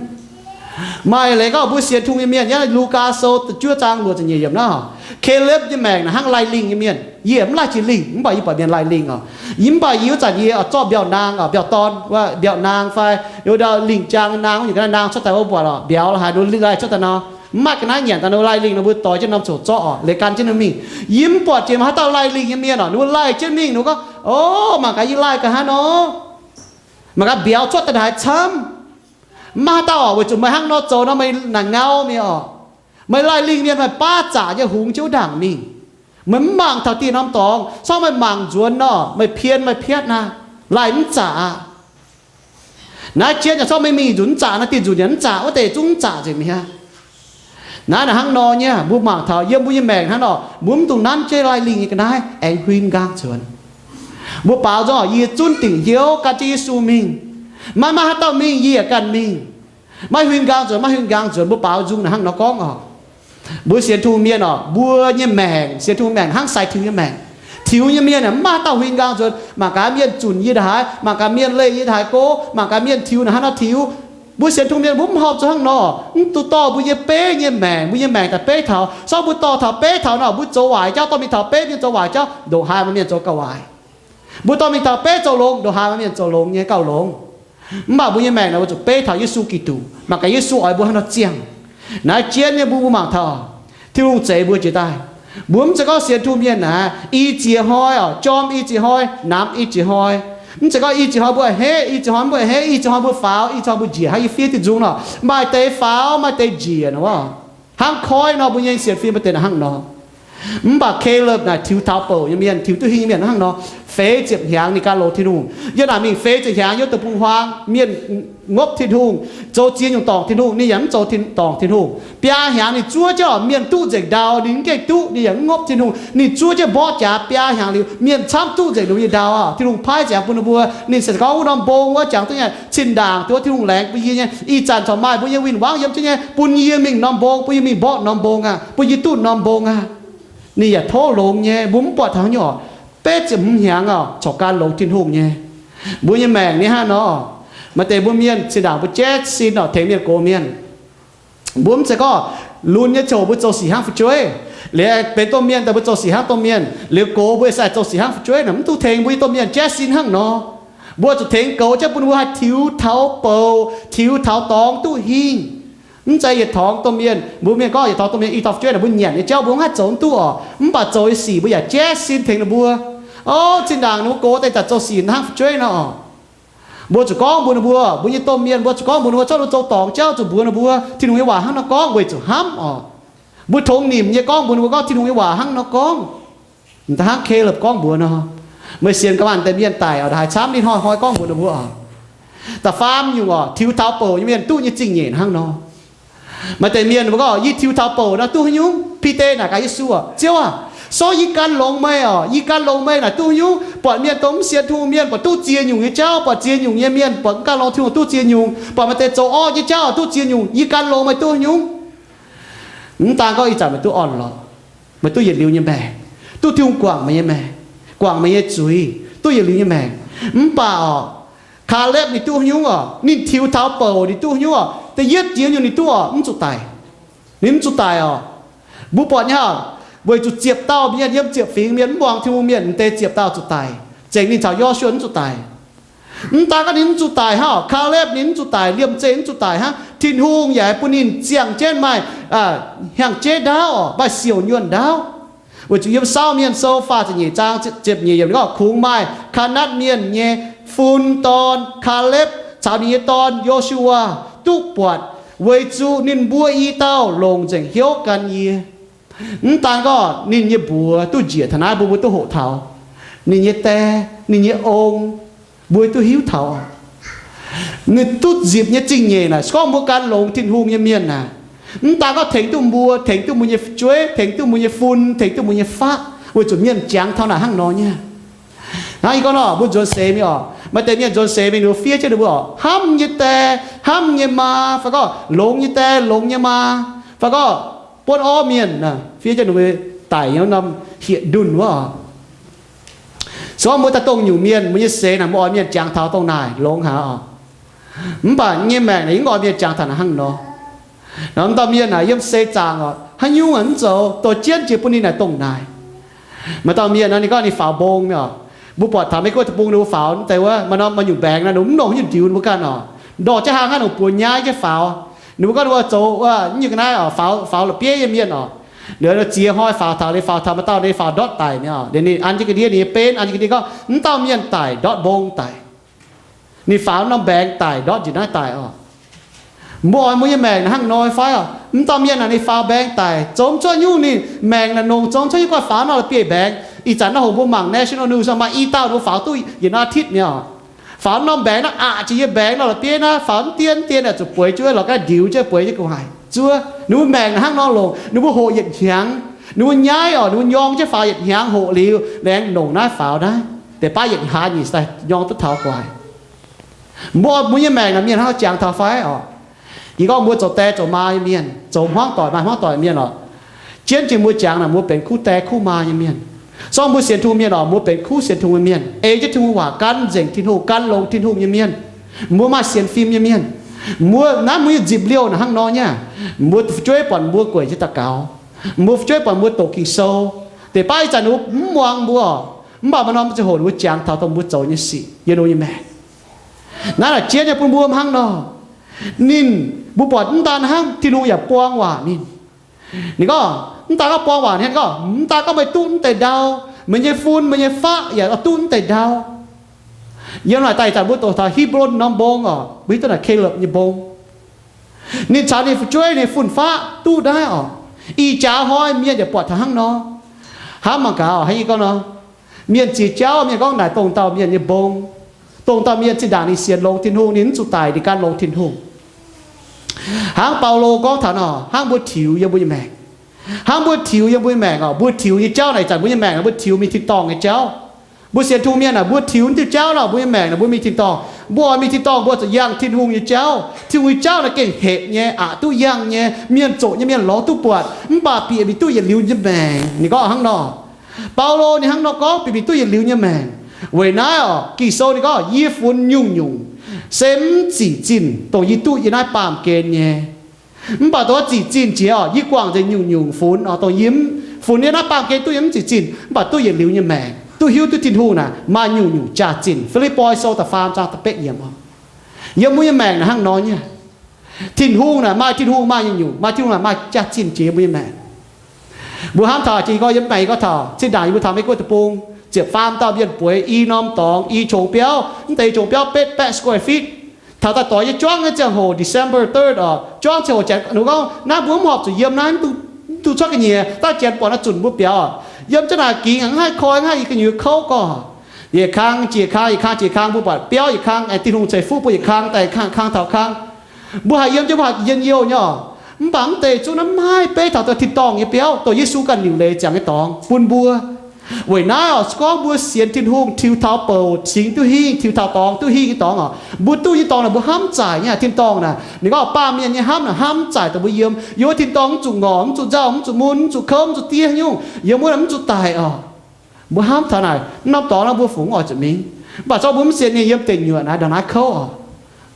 Maaih leiz gorngv mbuo sienx Tin-Hungh nyei mienh, yiem Lugaa Sou da'juov zaang luoqc ziepc nyeic yiemc naaiv, Kaleb nyei maengc naaic hnangv laih lingh nyei mienh. Yie mv laih jiex lingh, mv baac yie buatc mienh laih lingh oc. Mv baac yie wuov zanc yie oix zorqv mbiauz-naang, mbiauz-dorn, mbiauz-naang fai ndau lingh jaang nyei naang, wuov nyungc ga'naaiv naang cuotv daaih wuov buatc oc, mbiauz la'haaix nor laih cuotv daaih nor, mv maaih ga'naaiv nyanc daaih nor laih lingh nor, mbuo doix jienv norm coc zorqv oc, leiz gan jienv ninh mingh. Yie mv buatc jiex maaih haaix dauh laih lingh nyei mienh oc, ninh mbuo laih jienv mingh, ninh mbuo gorngv, O, mangc gaax yie laih ga'haaix nor, mangc gaax mbiauz cuotv daaih haaix camv. Mv maaih haaix dauh oc, weic zuqc meih hnangv nor zoux nor meih naaic ngau mingh oc. Meih laih lingh mienh, meih baav zaqc nyei hungx jienv wuov ndaangc mingh. Meih mv mangc taux dieh norm dorngx, corc meih mangc nzuonx nor, meih pien meih piatv naaic, laih mv zaqc aqv. Naaiv jienv yaac corc meih mingh nzunc mv zaqc, naaiv dieh nzunc yaac mv zaqc, wuov deix zungv mv zaqc nzengc mi'aqv. Naaiv naaic hnangv nor nyei, mbuo mangc taux yiem mbuo nyei maengc hnangv nor, mbuo mv dungx nanv jienv laih lingh nyei ga'naaiv aengx huin nqaang nzuonx. Mbuo baaux nzung, Yie zunv dingc hnyouv gan jienv Yesu mingh. Maiv maaih haaix dauh mingh, yie yaac ganh mingh. Maiv huin nqaang nzuonx, maiv huin nqaang nzuonx, mbuo baaux nzung naaic hnangv nor gorngv oc. Mbuo sienx Tin-Hungh mienh oc, mbuo nyei maengc, sienx Tin-Hungh maengc hnangv sai tiux nyei maengc. Tiux nyei mienh aah, mv maaih haaix dauh huin nqaang nzuonx. Mangc gaax mienh zunc yie ndaaix, mangc gaax mienh leih yie ndaaix go, mangc gaax mienh tiux naaic hnangv nor tiux. Mbuo sienx Tin-Hungh mienh mbuo mv horpc zuqc hnangv nor. Mv dungx dorh mbuo nyei beiv nyei maengc, mbuo nyei maengc daaih beiv taux. Sorng mbuo dorh taux beiv taux nor, mbuo zoux waaic jauv, dorh mingh taux beiv mienh zoux waaic jauv, ndongc haaix maaih mienh zoux gauh waaic. Mbuo dorh mingh taux beiv zoux longx, ndongc haaix maaih mienh zoux longx nyei gauh longx. Mv baac mbuo nyei maengc naaic weic zuqc beiv taux Yesu Giduc, mangc gaax Yesu oix mbuo hnangv nor ziangh. Naaiv jienv nyei mbuo, mbuo mangc taux Tin-Hungh zeix mbuo jiex daaih. Mbuo mv zeiz gorngv sienx Tin-Hungh mienh naaic i ziex hnoi oc, jorm i ziex hnoi, namx i ziex hnoi. Mv zeiz gorngv i ziex hnoi mbuo a'hneiv, i ziex hnoi mbuo a'hneiv, i ziex hnoi mbuo faaux, i ziex hnoi mbuo njiec, hnangv yie fiev diuh nzung nor, maaih deix faaux, maaih deix njiec nor. Hnangv koiv nor, mbuo nyei sienx fim maaih deix naaic hnangv nor. Mv baac Kaleb naaic tiux taux bouc nyei mienh, tiux duqv hingh nyei mienh hnangv nor. Feix ziepc hnyangx ninh gan longx Tin-Hungh. Yiem naaic mingh feix ziepc hnyangx yiem deic-bung-huaang, mienh ngopv Tin-Hungh, zoux ziex nyungc dorngc Tin-Hungh, ninh yaac mv zoux tin-, dorngc Tin-Hungh. Biaa hnyangx ninh zuov jienv mienh duqv nzengc ndau, ninh mv gaengh duqv, ninh yaac mv ngopv Tin-Hungh. Ninh zuov jienv mborqv jaax biaa hnyangx liuz, mienh camv duqv nzengc ninh nyei ndau oc. Tin-Hungh paaiv ziangx bun ninh mbuo, ninh se gorngv wuov norm mbong wuov jangx duqv nyei, zinh ndaangc duqv Tin-Hungh laengz bun yie nyei. Ih zanc corc maaih mbuo nyei win-wangv yiem jienv nyei, bun yie mingh norm mbong, bun yie mingh mborqv norm mbong aqv, bun yie duqv norm mbong aqv. Ninh yaac tov longx nyei, mbuo mv buatc taux nyei oc. Betv ziepc hmz hnyangx oc, corc gan longx Tin-Hungh nyei. Mbuo nyei maengc ninh hnangv nor, maaih deix mbuo mienh zinh ndaangc mbuo jaiv sin oc, tengx mienh gox mienh. Mbuo mv zeiz gorngv lunx nyei ziouc mbuo zoux sic hnangv fu'jueiv, liuz benx domh mienh daaih mbuo zoux sic hnangv domh mienh, liuz gox mbuo se zoux sic hnangv fu'jueiv naaic, mv dungx tengx mbuo nyei domh mienh jaiv sin hnangv nor. Mbuo zuqc tengx goux jienv bun mbuo haih tiux taux bouc, tiux taux dorngx duqv hingh. Mv zeiz yietc torngx domh mienh, mbuo mienh gorngv yietc torngx domh mienh i dorh fu'jueiv naaic, mbuo nyanc nyei jauv mbuo mv haih zoux mv duqv oc. Mv baac zoux nyei sic mbuo yaac jaiv sin tengx ninh mbuo. O, zinh ndaangc ninh mbuo gox deix zanc zoux sic hnangv fu'jueiv nor oc. Mbuo zuqc gorngv mbuox ninh mbuo, mbuo nyei domh mienh, mbuo zuqc gorngv mbuox ninh mbuo, zorqv ninh mbuo zoux dorngc jauv zuqc mbuox ninh mbuo Tin-Hungh nyei waac hnangv nor gorngv weic zuqc hnamv oc. Mbuo tongx nimc nyei gorngv mbuox ninh mbuo gorngv Tin-Hungh nyei waac hnangv nor gorngv. Da'hnangv Kaleb gorngv mbuox nor, meih sienx ga'maanh deix mienh daic oc, haaix camv ninh hnoi-hnoi gorngv mbuox ninh mbuo oc. Da'faam nyungc oc, tiux taux bouc nyei mienh duqv nyei zingh nyeic hnangv nor. Maaih deix mienh mbuo gorngv, yie tiux taux bouc nor duqv haaix nyungc? Bide naaic gaax Yesu oc, Ziouv aac, sorv yie gan longx meih oc, yie gan longx meih naaic duqv haaix nyungc? Buatc mienh dongh mv sienx Tin-Hungh mienh buatc duqv ziex nyungc nyei jauv, buatc ziex nyungc nyei mienh buatc mv gan longx Tin-Hungh duqv ziex nyungc, buatc maaih deix zoux orqv nyei jauv duqv ziex nyungc, yie gan longx meih duqv haaix nyungc? Mv daan gorngv ih zanc meih duqv orn-lorqc, meih duqv yietc liuz nyei maengc, duqv Tin-Hungh guangc meih nyei maengc, guangc meih nyei zuiz, duqv yietc liuz nyei maengc. Mv baac oc, Kaalepv ninh duqv haaix nyungc oc? Ninh tiux taux bouc ninh duqv haaix nyungc oc? Da'yietv jiex nyungc ninh duqv oc, mv zuqc daic. Ninh mv zuqc daic oc. Mbuo buatc nyei hnangv, weic zuqc ziepc dauh mienh yiem ziepc fingx mienh mv muangx Tin-Hungh mienh, m'deix ziepc dauh zuqc daic, zengc ninh caux Yo^su^waa mv zuqc daic. Mv daan gorngv ninh mv zuqc daic hnangv oc, Kaalepv ninh mv zuqc daic, liemh zeih mv zuqc daic hnangv. Tin-Hungh yaac bun ninh ziangh jienv maaih hnyangx-jeiv ndaauv oc, maaih siouc nyuonh ndaauv. Weic zuqc yiem Saauv Mienh Sou faah ziepc nyeic zaang ziepc nyeic yiemc ninh gorngv, kungx maaih Ka'natv Mienh nyei fun dorn Kaalepv caux ninh nyei dorn Yo^su^waa duqv buatc, weic zuqc ninh mbuo i dauh longc nzengc hnyouv gan yie. Mv daan gorngv ninh nyei mbuox duqv njiec taux naaiv, mbuo mbuo duqv hoqc taux. Ninh nyei die, ninh nyei ong, mbuo duqv hiuv taux. Ninh duqv nzipc nyei zingh nyeic naaic, se gorngv mbuo gan longx Tin-Hungh nyei mienh naaic, mv daan gorngv tengx duqv mbuo, tengx duqv mbuo nyei fu'jueiv, tengx duqv mbuo nyei fun, tengx duqv mbuo nyei faqv, weic zuqc mienh jangx taux naaic hnangv nor nyei. Hnangv yie gorngv nor, mbuo nzuonx seix mingh oc, maaih deix mienh nzuonx seix mingh ninh mbuo fiev jienv ninh mbuo oc, hnamv nyei die, hnamv nyei maa, fai gorngv longx nyei die, longx nyei maa, fai gorngv buonv orv mienh, fiev jienv ninh mbuo daic nyei norm hieh ndunh wuov oc. Se gorngv mbuo daaih dongh nyungc mienh, mbuo nyei seix naaic mbuo oix mienh jangx taux dongh naaic longx haic oc. Mv baac nyei maengc naaic mv oix mienh jangx taux naaic hnangv nor. Nor mv dauh mienh naaic yiem seix zaangc oc, haaix nyungc aah mv zoux, dorh jienv jiex bun ninh naaic dongh naaic. Maaih dauh mienh nor ninh gorngv ninh faaux mbong oc. Mbuo buatc taux Meiv Guoqv deic-bung ninh mbuo faaux mv deix wuov, maaih norm maaih nyungc mbaengx naaic ninh mv longc haaix nyungc ndiux ninh mbuo ganh oc. Ndorh jienv hlang hnangv nongc buoz nyaiv jienv faaux. Ninh mbuo gorngv ninh mbuo zoux wuov nyungc ga'naaiv oc, faaux, faaux la'bieiv nyei mienh oc. Liuz ninh ziex hnoi faaux taux, ninh faaux taux maaih dauh ninh faaux ndortv daic mi'aqv oc. Liuz ninh an jienv ga'ndiev, ninh nyei benv an jienv ga'ndiev gorngv, mv dauh mienh daic ndortv mbong daic. Ninh faaux norm mbaengx daic ndortv njiec naaiv daic oc. Mbuo oix mbuo nyei maengc naaic hnangv nor fai oc? Mv dauh mienh naaic ninh faaux mbaengx daic, zoux mv cuotv nyungc, ninh maengc naaic nongc zoux mv cuotv nyungc, guanh faaux nor la'bieiv mbaengx. Ih zanc naaiv hoc mbuo mangc national news maaih i dauh ninh faaux duqv yietc norm อาทิตย์ mi'aqv oc. Faaux norm mbaengx naaiv aqc jiex yiem mbaengx nor la'bieiv naaiv, faaux mv dien mv dien aah, zuqc bueix jienv lorz ga'naaiv ndiux jienv bueix jienv gu'nguaaic. Zuov ninh mbuo maengc naaic hnangv nor longc, ninh mbuo hoqc yietc hnyangx, ninh mbuo nyaiv oc, ninh mbuo nyorng jienv faaux yietc hnyangx hoqc liuz, laengz nongc naaiv faaux naaiv, deix baav yietc hlaax nyeic daaih nyorng duqv taux gu'nguaaic. Mbuo, mbuo nyei maengc naaic mienh hnangv nor jangx taux fai oc? Yie gorngv mbuo zoux die zoux maa nyei mienh, zoux hmuangv doic maaih hmuangv doic mienh oc, jienv jiex mbuo jangx naaic mbuo benx kuv die kuv maa nyei mienh. Zorngv mbuo sienx Tin-Hungh mienh oc, mbuo benx kuv sienx Tin-Hungh nyei mienh, ei jienv Tin-Hungh waac, gan nzengc Tin-Hungh, gan longx Tin-Hungh nyei mienh. Mbuo maaih sienx fim nyei mienh. Mbuo naaiv mbuo nyei nzipc liouh naaic hnangv nor nyei. Mbuo fu'jueiv buatc mbuo gueic jienv daux gaux. Mbuo fu'jueiv buatc mbuo doqc Ging-Sou. Deix baav ih zanc ninh mbuo mv muangx mbuo oc, mv baac maaih norm ziangh hoc ninh mbuo jangx taux dongh mbuo zoux nyei sic yiem ninh mbuo nyei maengc. Naaiv naaic jienv nyei bun mbuo hnangv nor. Ninh, mbuo buatc mv daan hnangv, Tin-Hungh yaac buang waac ninh. Ninh gorngv, mv daan gorngv buang waac ninh gorngv, mv daan gorngv meih duqv mv deix ndau, meih nyei fun, meih nyei faqv yaac duqv mv deix ndau. Yiem naaic daaih ih zanc mbuo doqc taux Hipv^lon norm mbong oc, mbuo hiuv duqv naaic Kalopv nyei mbong. Ninh caux ninh fu'jueiv, ninh fun-faqv duqv naaiv oc. Ih jaax hnoi mienh yaac buatc taux hnangv nor. Hnamv mangc gaax oc, hnangv yie gorngv nor, mienh ziex jauv, mienh gorngv naaic dongh dauh mienh nyei mbong. Dongh dauh mienh zinh ndaangc ninh sienx longx Tin-Hungh, ninh mv zuqc daic, ninh gan longx Tin-Hungh. Hnangv Baulo gorngv taux nor, hnangv mbuo tiux yiem mbuo nyei maengc. Hnangv mbuo tiux yiem mbuo nyei maengc oc, mbuo tiux nyei jauv naaic ih zanc mbuo nyei maengc naaic mbuo tiux mingh tin-dorngh nyei jauv. Mbuo sienx Tin-Hungh mienh naaic mbuo tiux naaiv diuh jauv nor, mbuo nyei maengc naaic mbuo mingh tin-dorngh. Mbuo oix mingh tin-dorngh mbuo zuqc yangh Tin-Hungh nyei jauv. Tin-Hungh nyei jauv naaic gengh hepc nyei, aqc duqv yangh nyei, mienh zoqc nyei mienh lorz duqv buatc, mv baac bieqc mingh duqv yietc liuz nyei maengc. Ninh gorngv hnangv nor. Baulo ninh hnangv nor gorngv, bieqc mingh duqv yietc liuz nyei maengc. Weic naaiv oc, Ging-Sou ninh gorngv, yie funx nyungc-nyungc, se mv zic zinh dongh yie duqv yiem naaiv baamh gen nyei. Mv baac dongh zic zinh jiex oc, yie guangc nzengc nyungc-nyungc funx oc, dongh yie mv funx yiem naaiv baamh gen duqv yiem mv zic zinh, mv baac duqv yietc liuz nyei maengc, duqv hiuv duqv Tin-Hungh naaic maaih nyungc-nyungc jaax-zinh. Fi^lipv^poi Sou da'faam zaang da'betv yiemc oc. Yiem mbuo nyei maengc naaic hnangv nor nyei. Tin-Hungh naaic maaih, Tin-Hungh maaih nyungc-nyungc, maaih Tin-Hungh naaic maaih jaax-zinh jiex mbuo nyei maengc. Mbuo hnamv taux jiex gorngv yiem maengc gorngv taux zinh ndaangc yie mbuo taux Meiv Guoqv deic-bung, ziepc faam dauh mienh bueix i norm dorngx, i qongx biauv, mv deix qongx biauv betv baeqv square feet. Taux daaih doix nyei juangv nyei ziangh hoc, December third oc, juangv ziangh hoc janx, ninh gorngv naaiv mbuo mv horpc zuqc yiem naaiv, mv duqv cuotv ga'nyiec, daaih janx buatc naaiv zunc mbuo biaux. Yiem jienv naaic gingx mv haih koi, mv haih i gu'nyuoz kouv gorngv. Yietc kang jiex kang, yietc kang jiex kang, mbuo buatc biauv yietc kang, aengx Tin-Hungh ceix fuqv mbuo yietc kang daaih kang, kang taux kang. Mbuo haih yiem jienv mbuo haih njien-youh nyei oc. Mv baac mv deix zungv naaiv maiv beiv taux daaih tin-dorngh nyei biauv, dongh Yesu ganh liuc leiz ziangx nyei dorngx bun mbuo. Weic naaiv oc, se gorngv mbuo sienx Tin-Hungh tiux taux bouc cingx duqv hingh, tiux taux dorngx duqv hingh nyei dorngx oc, mbuo duqv nyei dorngx naaic mbuo hnamv zaaic nyei. Tin-dorngh naaic ninh gorngv baamh mienh nyei hnamv naaic hnamv zaaic dongh mbuo yiem. Yiem wuov tin-dorngh mv zuqc ngorc, mv zuqc nzauh, mv zuqc munh, mv zuqc kouv, mv zuqc diev nyungc, yiem wuov naaic mv zuqc daic oc. Mbuo hnamv taux naaic, mv norm dorngx naaiv mbuo fungx oix zuqc mingh. Mv baac zorqv mbuo mv sienx nyei yiem deic nyuoqc naaiv, ndongc naaiv kouv oc,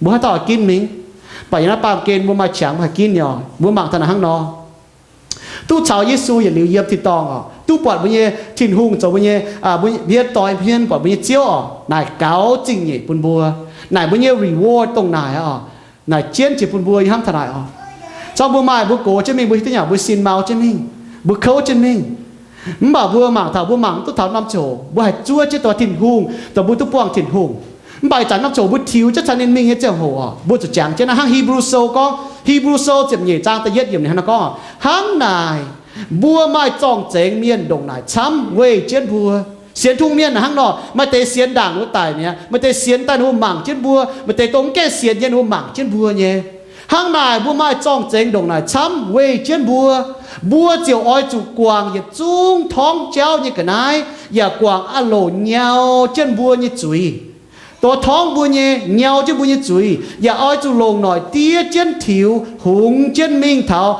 mbuo haaix dauh haih ginv mingh? Mv baac yiem naaiv baamh gen mbuo maaih qangx mbuo haih ginv nyei oc. Mbuo mangc taux naaic hnangv nor, duqv caux Yesu yietc liuz yiem tin-dorngh oc, duqv buatc mbuo nyei Tin-Hungh zoux mbuo nyei, mbuo hmien doix hmien, buatc mbuo nyei Ziouv oc, naaic gaux zingh nyeic bun mbuo. Naaic mbuo nyei reward dongh naaic oc. Naaic jienv jiex bun mbuo yie hnamv taux naaic oc. Zorqv mbuo maaih mbuo gox jienv mingh, mbuo hiuv duqv nyanc mbuo sin mau jienv mingh, mbuo kouv jienv mingh. Mv baac mbuo mangc taux, mbuo mangc duqv taux norm ziangh hoc mbuo haih zuov jienv dongh Tin-Hungh, dongh mbuo duqv buangh Tin-Hungh. Mv baac ih zanc norm ziangh hoc mbuo tiux jienv caux ninh mingh nyei ziangh hoc oc, mbuo zuqc jangx jienv naaiv hnangv Hipv^lu Sou gorngv, Hipv^lu Sou ziepc nyeic zaang da'yietv yiemc ninh hnangv nor gorngv, hnangv naaic mbuo maaih zorng-zengx mienh ndongc naaic camv weih jienv mbuo. Sienx Tin-Hungh mienh naaic hnangv nor, maaih deix sienx ndaangc ninh mbuo daic mi'aqv, maaih deix sienx daaih ninh mbuo mangc jienv mbuo, maaih deix dongh mv gaengh sienx nyei ninh mbuo mangc jienv mbuo nyei. Hnangv naaic mbuo maaih zorng-zengx ndongc naaic camv weih jienv mbuo. Mbuo ziouc oix zuqc guangc yietc zungv torngv jauv nyei ga'naaiv, yaac guangc aah loc nyau jienv mbuo nyei zuiz. Dongh torngv mbuo nyei, nyau jienv mbuo nyei zuiz, yaac oix zuqc longc noic diev jienv tiux hungx jienv mingh taux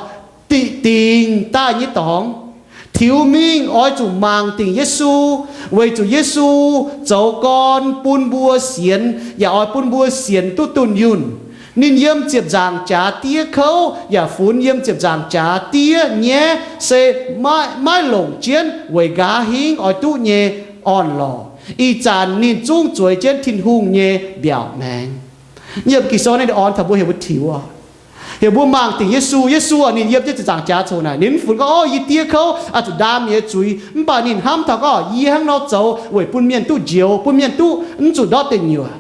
diqc dingc daaih nyei dorngx. Tiux mingh oix zuqc mangc dingc Yesu, weic zuqc Yesu zoux gorn bun mbuo sienx, yaac oix bun mbuo sienx duqv dunh yunh. Ninh yiem ziepc nzaangc jaax diev kouv yaac funx yiem ziepc nzaangc jaax diev nyaiv, se maiv, maiv longc jienv weic nqa'haav hingv oix duqv nyei orn-lorqc. Ih zanc ninh zungv zueiz jienv Tin-Hungh nyei mbiaauc maengx. Yiem Ging-Sou naaiv ninh orn taux mbuo heuc mbuo tiux oc. Heuc mbuo mangc dingc Yesu. Yesu oc, ninh yiem jienv ziepc nzaangc jaax coc naaic, ninh mv funx gorngv, Ov, yie diev kouv, oix zuqc ndaam yie nyei zuiz. Mv baac ninh hnamv taux gorngv, Yie hnangv nor zoux weic bun mienh duqv njoux, bun mienh duqv, mv zuqc ndortv deic nyuoqc.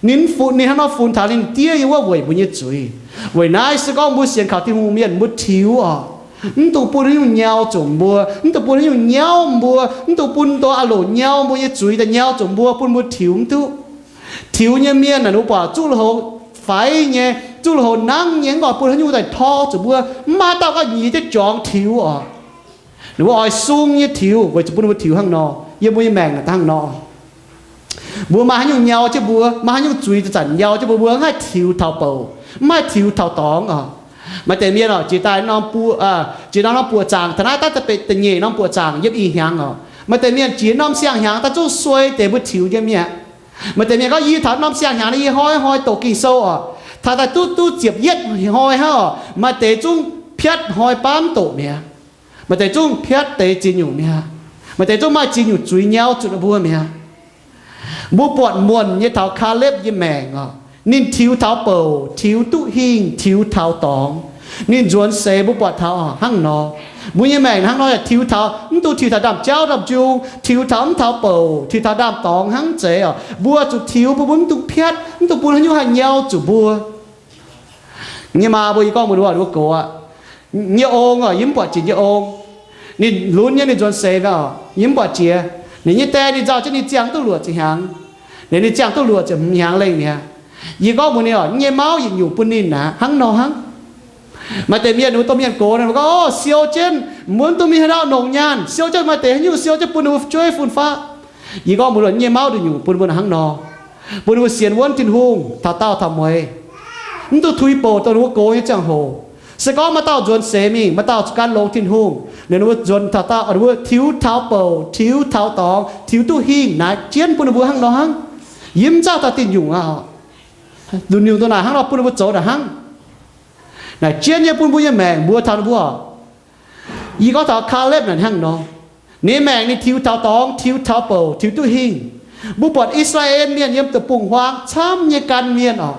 Ninh mv funx, ninh hnangv nor funx taux ninh diev yiem wuov weic mbuo nyei zuiz. Weic naaiv se gorngv mbuo sienx kaux Tin-Hungh mienh, mbuo tiux oc, mv dungx bun haaix nyungc nyau zuqc mbuo, mv dungx bun haaix nyungc nyauv mbuo, mv dungx bun dongh a'loc nyau mbuo nyei zuiz daaih nyau zuqc mbuo, bun mbuo tiux mv duqv. Tiux nyei mienh naaic, ninh mbuo buatc zuqv lui-houx faix nyei, zuqv lui-houx nangv nyei, mv oix bun haaix nyungc daaih tor zuqc mbuo. Mv maaih dauh gorngv nyiex jienv juangc tiux oc. Ninh mbuo oix sung nyei tiux weic zuqc bun ninh mbuo tiux hnangv nor. Yiem mbuo nyei maengc naaic hnangv nor. Mbuo maaih haaix nyungc nyau jienv mbuo, maaih haaix nyungc zuiz zanc-zanc nyau jienv mbuo, mbuo haih tiux taux bouc, mv haih tiux taux dorngx oc. Maaih deix mienh oc, jiex daaih norm buoqc, jiex norm, norm buoqc zaangc, taux naaiv daaih da'nyeic norm buoqc zaangc yiem ih hnyangx oc. Maaih deix mienh jiex norm siang-hnyangx daaih zungv suei deix mbuo tiux nyei mi'aqv. Maaih deix mienh gorngv, Yie taux norm siang-hnyangx yie hnoi hnoi doqc Ging-Sou oc. Taux daaih duqv, duqv ziepc yietv hnoi hnangv oc, maaih deix zungv piatv hnoi baav mv doqc mi'aqv. Maaih deix zungv piatv deix ziex nyungc mi'aqv. Maaih deix zungv maaih ziex nyungc zuiz nyau zuqc ninh mbuo mi'aqv. Mbuo buatc muonc nyei taux Kaalepv nyei maengc oc. Ninh tiux taux bouc, tiux duqv hingh, tiux taux dorngx. Ninh nzuonx seix mbuo buatc taux hnangv nor. Mbuo nyei maengc hnangv nor yaac tiux taux, mv dungx tiux taux ndaamv-jauv ndaamv-njung, tiux taux mv taux bouc, tiux taux ndaamv-dorngx hnangv zeiz oc. Mbuo zuqc tiux, mbuo, mbuo mv dungx piatv, mv dungx bun haaix nyungc haih nyau zuqc mbuo. Nyei maa mbuo, yie gorngv mbuox ninh mbuo gox aqv, nyei ong oc, yie mv buatc jiex nyei ong. Ninh lunx nyei, ninh nzuonx seix mi'aqv oc, yie mv buatc jiex. Ninh nyei die ninh nzauh jienv ninh ziangh duqv luoqc ziepc hnyangx. Ninh, ninh ziangh duqv luoqc ziepc hnyangx lengh mi'aqv. Yie gorngv mbuox ninh oc, nyei mauv yietc nyungc bun ninh aqv, hnangv nor hnangv. Maaih deix mienh, ninh mbuo domh mienh gox, ninh mbuo gorngv, Ov, siou jienv, mv dungx mingh haaix ndau nongc nyaanh, siou jienv maaih deix haaix nyungc, siou jienv bun ninh mbuo fu'jueiv fun-faqv. Yie gorngv mbuox ninh, nyei mauv nduqc nyungc bun mbuo hnangv nor, bun ninh mbuo sienx wuonv Tin-Hungh taux daauh taux mueiz. Mv dungx tuix bouc dongh ninh mbuo gox nyei ziangh hoc. Se gorngv maaih dauh nzuonx seix mingh, maaih dauh zuqc gan longx Tin-Hungh, ninh mbuo nzuonx taux daauh, ninh mbuo tiux taux bouc, tiux taux dorngx, tiux duqv hingh, naaic jienv bun ninh mbuo hnangv nor hnangv. Yie mv nzauh dauh diuh nyungc aqv. Nduqc nyungc dongh naaic hnangv nor bun ninh mbuo zoux naaic hnangv. Naaic jienv nyei bun mbuo nyei maengc mbuo taux ninh mbuo. Yie gorngv taux Kaalepv naaic hnangv nor. Ninh nyei maengc ninh tiux taux dorngx, tiux taux bouc, tiux duqv hingh. Mbuo buatc I^saa^laa^en Mienh yiem deic-bung-huaang camv nyei gan mienh oc.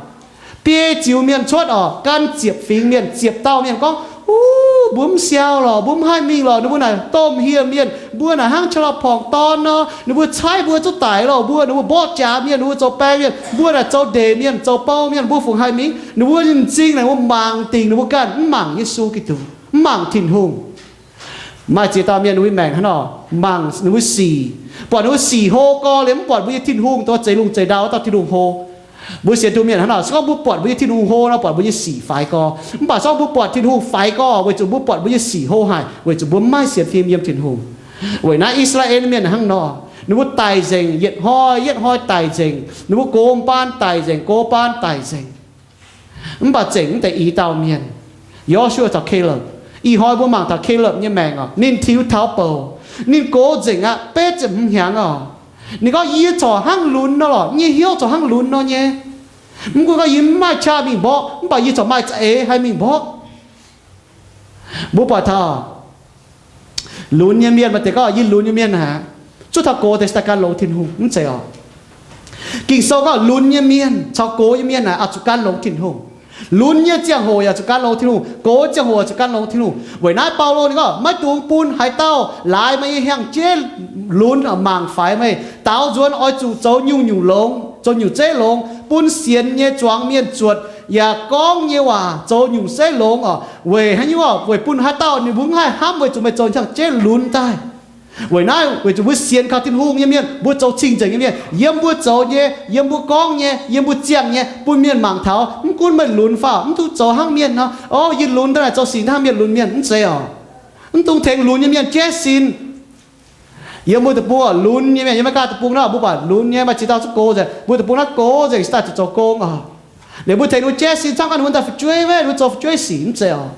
Biei ziux mienh cuotv oc, gan ziepc fingx mienh, ziepc dauh mienh gorngv, Uv, mbuo mv siau lorqc, mbuo mv haih mingh lorqc. Ninh mbuo naaic domh hieh mienh, mbuo naaic hnangv qaqv lorh porngc dorn nor, ninh mbuo caaiv mbuo zuqc daic lorqc. Mbuo, ninh mbuo mborqv jaax mienh, ninh mbuo zoux baeng mienh, mbuo naaic zoux ndeic mienh, zoux bou mienh, mbuo fungc haih mingh? Ninh mbuo m'zing naaic, ninh mbuo mangc dingc ninh mbuo ganh, mv mangc Yesu Giduc, mv mangc Tin-Hungh. Maaih ziex dauh mienh ninh mbuo maengc hnangv nor, mangc ninh mbuo sic, buatc ninh mbuo sic hlo gorx liuz mv buatc mbuo nyei Tin-Hungh, dongh zeix lungh zeix ndau dauh Tin-Hungh hlo. Mbuo sienx Tin-Hungh mienh hnangv nor, se gorngv mbuo buatc mbuo nyei Tin-Hungh hlo nor, buatc mbuo nyei sic faix gorx. Mv baac se gorngv mbuo buatc Tin-Hungh faix gorx weic zuqc mbuo buatc mbuo nyei sic hlo haic, weic zuqc mbuo mv maaih sienx fim yiem Tin-Hungh. Weic naaiv I^saa^laa^en Mienh hnangv nor, ninh mbuo daic nzengc, yietc hnoi yietc hnoi daic nzengc, ninh mbuo gox baan daic nzengc, gox baan daic nzengc. Mv baac zengc mv deix i dauh mienh, Yo^su^waa caux Kalopv. Ih hnoi mbuo mangc taux Kalopv nyei maengc oc, ninh tiux taux bouc, ninh gox nzengc aqv, betv ziepc hmz hnyangx oc. Ninh gorngv, Yie corc hnangv lunx nor lorqc, nyei hnyouv corc hnangv lunx nor nyei. Mv gunv gorngv yie mv maaih qaqv mingh mborqv, mv baac yie corc maaih za'eix haih mingh mborqv. Mbuo buatc taux lunx nyei mienh, maaih deix gorngv yie lunx nyei mienh aqv, zuov taux gox deix se daaih gan longx Tin-Hungh, mv zeiz oc. Ging-Sou gorngv lunx nyei mienh caux gox nyei mienh naaic oix zuqc gan longx Tin-Hungh. Lunx nyei ziangh hoc yaac zuqc gan longx Tin-Hungh, gox ziangh hoc yaac zuqc gan longx Tin-Hungh. Weic naaiv Baulo ninh gorngv, Maiv dungx bun haaix dauh laaix meih nyei hnyangx-jeiv lunx mangc faix meih. Daaux nzuonx oix zuqc zoux nyungc-nyungc longx, zoux nyungc zeiv longx, bun sienx nyei zuangx mienh zuotc, yaac gorngv nyei waac zoux nyungc zeiv longx oc. Weic haaix nyungc oc? Weic bun haaix dauh ninh mbuo mv haih hnamv weic zuqc meih zoux hnyangx-jeiv lunx daaih. Weic naaiv, weic zuqc mbuo sienx kaux Tin-Hungh nyei mienh, mbuo zoux cing-nzengc nyei mienh, yiem mbuo zoux nyei, yiem mbuo gorngv nyei, yiem mbuo ziangh nyei, bun mienh mangc taux. Mv gunv meih lunx fai mv dungx zoux hnangv mienh nor, Ov, yie lunx daaih naaic zoux sic hnangv mienh lunx mienh, mv zeiz oc. Mv dungx tengx lunx nyei mienh jaiv sin. Yiem mbuo deic-bung oc, lunx nyei mienh, yiem Meiv^gaa deic-bung nor, mbuo buatc lunx nyei maaih ziex dauh zuqc gox nzengc, mbuo deic-bung naaiv gox nzengc, se daaih zuqc zoux gong oc. Liuz mbuo tengx ninh mbuo jaiv sin camv, gan ninh mbuo daaih fu'jueiv, ninh mbuo zoux fu'jueiv sic, mv zeiz oc.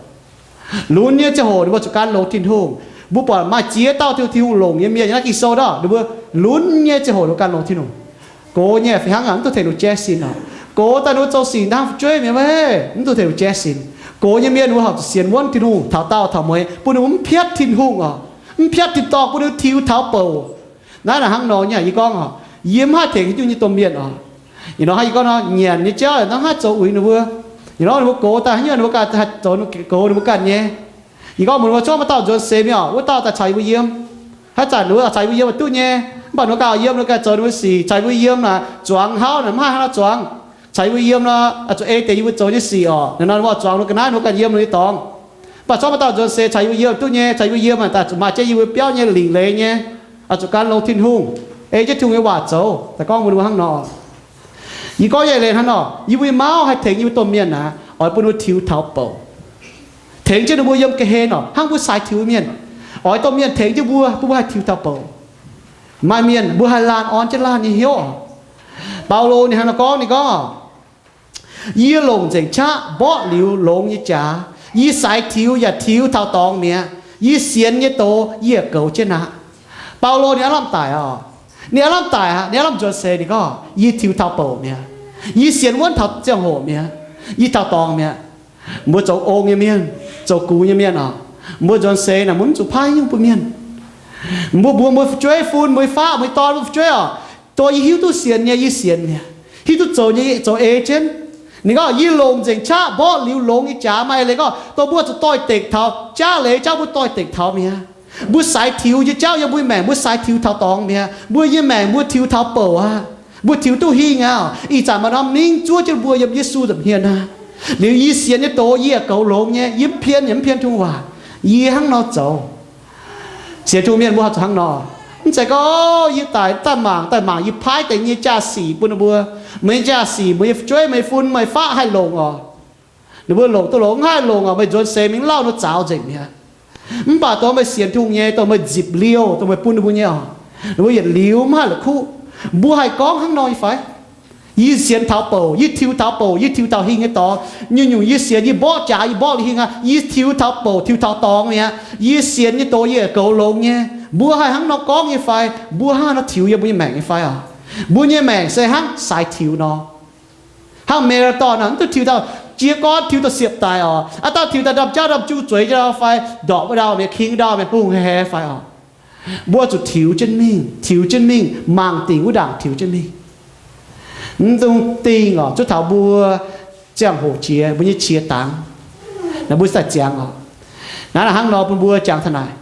Lunx nyei ziangh hoc ninh mbuo zuqc gan longx Tin-Hungh. Mbuo buatc maaih ziex dauh Tin-Hungh longc nyei mienh yiem naaiv Ging-Sou nor, ninh mbuo lunx nyei ziangh hoc ninh mbuo gan longx Tin-Hungh. Gox nyei fih hnangv, mv dungx tengx ninh mbuo jaiv sin oc. Gox daaih ninh mbuo zoux sic hnangv fu'jueiv mi'aqv, mv dungx tengx jaiv sin. Gox nyei mienh ninh mbuo horpc zuqc sienx wuonv Tin-Hungh taux daauh taux mueiz, bun ninh mbuo mv piatv Tin-Hungh oc, mv piatv tin-dorngh, bun ninh mbuo tiux taux bouc. Naaiv naaic hnangv nor nyei, yie gorngv oc, yie mv haih tengx haaix nyungc nyei domh mienh oc. Ih nor hnangv yie gorngv nor, nyanc nyei jauv hnangv haih zoux uix ninh mbuo. Ih nor ninh mbuo gox daaih haaix nyungc ninh mbuo ganh haih zoux, gox ninh mbuo ganh nyei. Yie gorngv mbuox ninh mbuo, zorqv maaih dauh nzuonx seix mingh oc, wuov dauh daaih caux yie mbuo yiem. Haaix zanc ninh mbuo caux yie mbuo yiem duqv nyei, mv baac ninh mbuo ganh yiem ninh ganh zoux ninh mbuo sic, caux yie mbuo yiem naaic zuangx hlauv naaic mv haih hnangv nor zuangx. Caux yie mbuo yiem nor, zuqc ei deix yie mbuo zoux nyei sic oc. Naaiv nor ninh mbuo zuangx ninh ga'naaiv, ninh mbuo ganh yiem ninh nyei dorngx. Mv baac zorqv maaih dauh nzuonx seix caux yie mbuo yiem duqv nyei, caux yie mbuo yiem daaih zuqc maaih jienv yie mbuo biauv nyei lingc leiz nyei, zuqc gan longx Tin-Hungh, ei jienv Tin-Hungh nyei waac zoux. Daaih gorngv mbuox ninh mbuo hnangv nor. Yie gorngv nyei leiz hnangv nor, yie mbuo nyei mauv haih tengx yie mbuo domh mienh naaic, oix bun ninh mbuo tiux taux bouc, tengx jienv ninh mbuo yiem ga'hlen oc, hnangv mbuo saaix tiux mienh. Oix domh mienh tengx jienv mbuo, bun mbuo haih tiux taux bouc. Maaih mienh mbuo haih laanh orn jienv laanh nyei hnyouv oc. Baulo ninh hnangv nor gorngv, ninh gorngv, yie longc nzengc qaqv mborqv liuz longx nyei jaax. Yie saaix tiux yaac tiux taux dorngx mi'aqv. Yie sienx nyei doz yie yaac goux jienv aqv. Baulo ninh aav lamh daic oc. Ninh aav lamh daic aqv. Ninh aav lamh nzuonx seix, ninh gorngv, yie tiux taux bouc mi'aqv. Yie sienx wuonv taux ziangh hoc mi'aqv. Yie taux dorngx mi'aqv. Mbuo zoux ong nyei mienh, zoux gux nyei mienh oc, mbuo nzuonx seix naaic mbuo mv zuqc paaiv nyungc bun mienh. Mbuo mbuox mbuo fu'jueiv fun, mbuo nyei faqv, mbuo nyei dorn, mbuo fu'jueiv oc, dongh yie hiuv duqv sienx nyei yie sienx mi'aqv, hiuv duqv zoux nyei zoux ei jienv. Ninh gorngv, yie longc nzengc qaqv mborqv liuz longx nyei jaax. Maaih leiz gorngv dongh mbuo zuqc doix-dekc taux jaav leiz jauv, mbuo doix-dekc taux mi'aqv. Mbuo saaix tiux nyei jauv yiem mbuo nyei maengc, mbuo saaix tiux taux dorngx mi'aqv. Mbuo nyei maengc mbuo tiux taux bouc aqv. Mbuo tiux duqv hingh aqv. Ih zanc maaih norm mingh zuov jienv mbuo yiem Yesu nza'hmien aqv. Liuz yie sienx nyei doz yie yaac goux longx nyei, yie mv pien yaac mv pien Tin-Hungh waac. Yie hnangv nor zoux. Sienx Tin-Hungh mienh mbuo zuqc hnangv nor. Mv zeiz gorngv yie daic daaih mangc, daaih mangc yie paaiv deix nyei jaa-sic bun ninh mbuo. Meih nyei jaa-sic, meih nyei fu'jueiv, meih fun, meih faqv haih longc oc. Ninh mbuo longc duqv longx, mv haih longc oc, meih nzuonx seix mingh lauh ninh mbuo zaux nzengc mi'aqv. Mv baac dongh meih sienx Tin-Hungh nyei, dongh meih nzipc liouh, dongh meih bun ninh mbuo nyei oc, ninh mbuo yietc liuz mv haih la'kuqv. Mbuo haih gorngv hnangv nor nyei fai? Yie sienx taux bouc, yie tiux taux bouc, yie tiux taux hingh nyei dorngx. Nyungc-nyungc yie sienx, yie mborqv jaax, yie mborqv liuz hingh aqv. Yie tiux taux bouc, tiux taux dorngx mi'aqv. Yie sienx nyei doz yie goux longx nyei. Mbuo haih hnangv nor gorngv nyei fai? Mbuo hnangv nor tiux yiem mbuo nyei maengc nyei fai oc? Mbuo nyei maengc se hnangv saaix tiux nor, hnangv แมราธอน nor, mv duqv tiux dauh jiez gorn tiux daaih siepv daic oc. Aav dauh tiux daaih ndamv jauv ndamv jung zueiz jienv ndau fai ndorpc wuov ndau mi'aqv, king ndau mi'aqv, hungh haic haic fai oc? Mbuo zuqc tiux jienv mingh, tiux jienv mingh, mangc dingc wuov ndaangc tiux jienv mingh. Mv dungx dingh oc, zuov taux mbuo ziangh hoc jiex, mbuo nyei qiex dangx, naaiv mbuo daaih ziangx oc. Naaiv hnangv nor bun mbuo jangx taux naaic.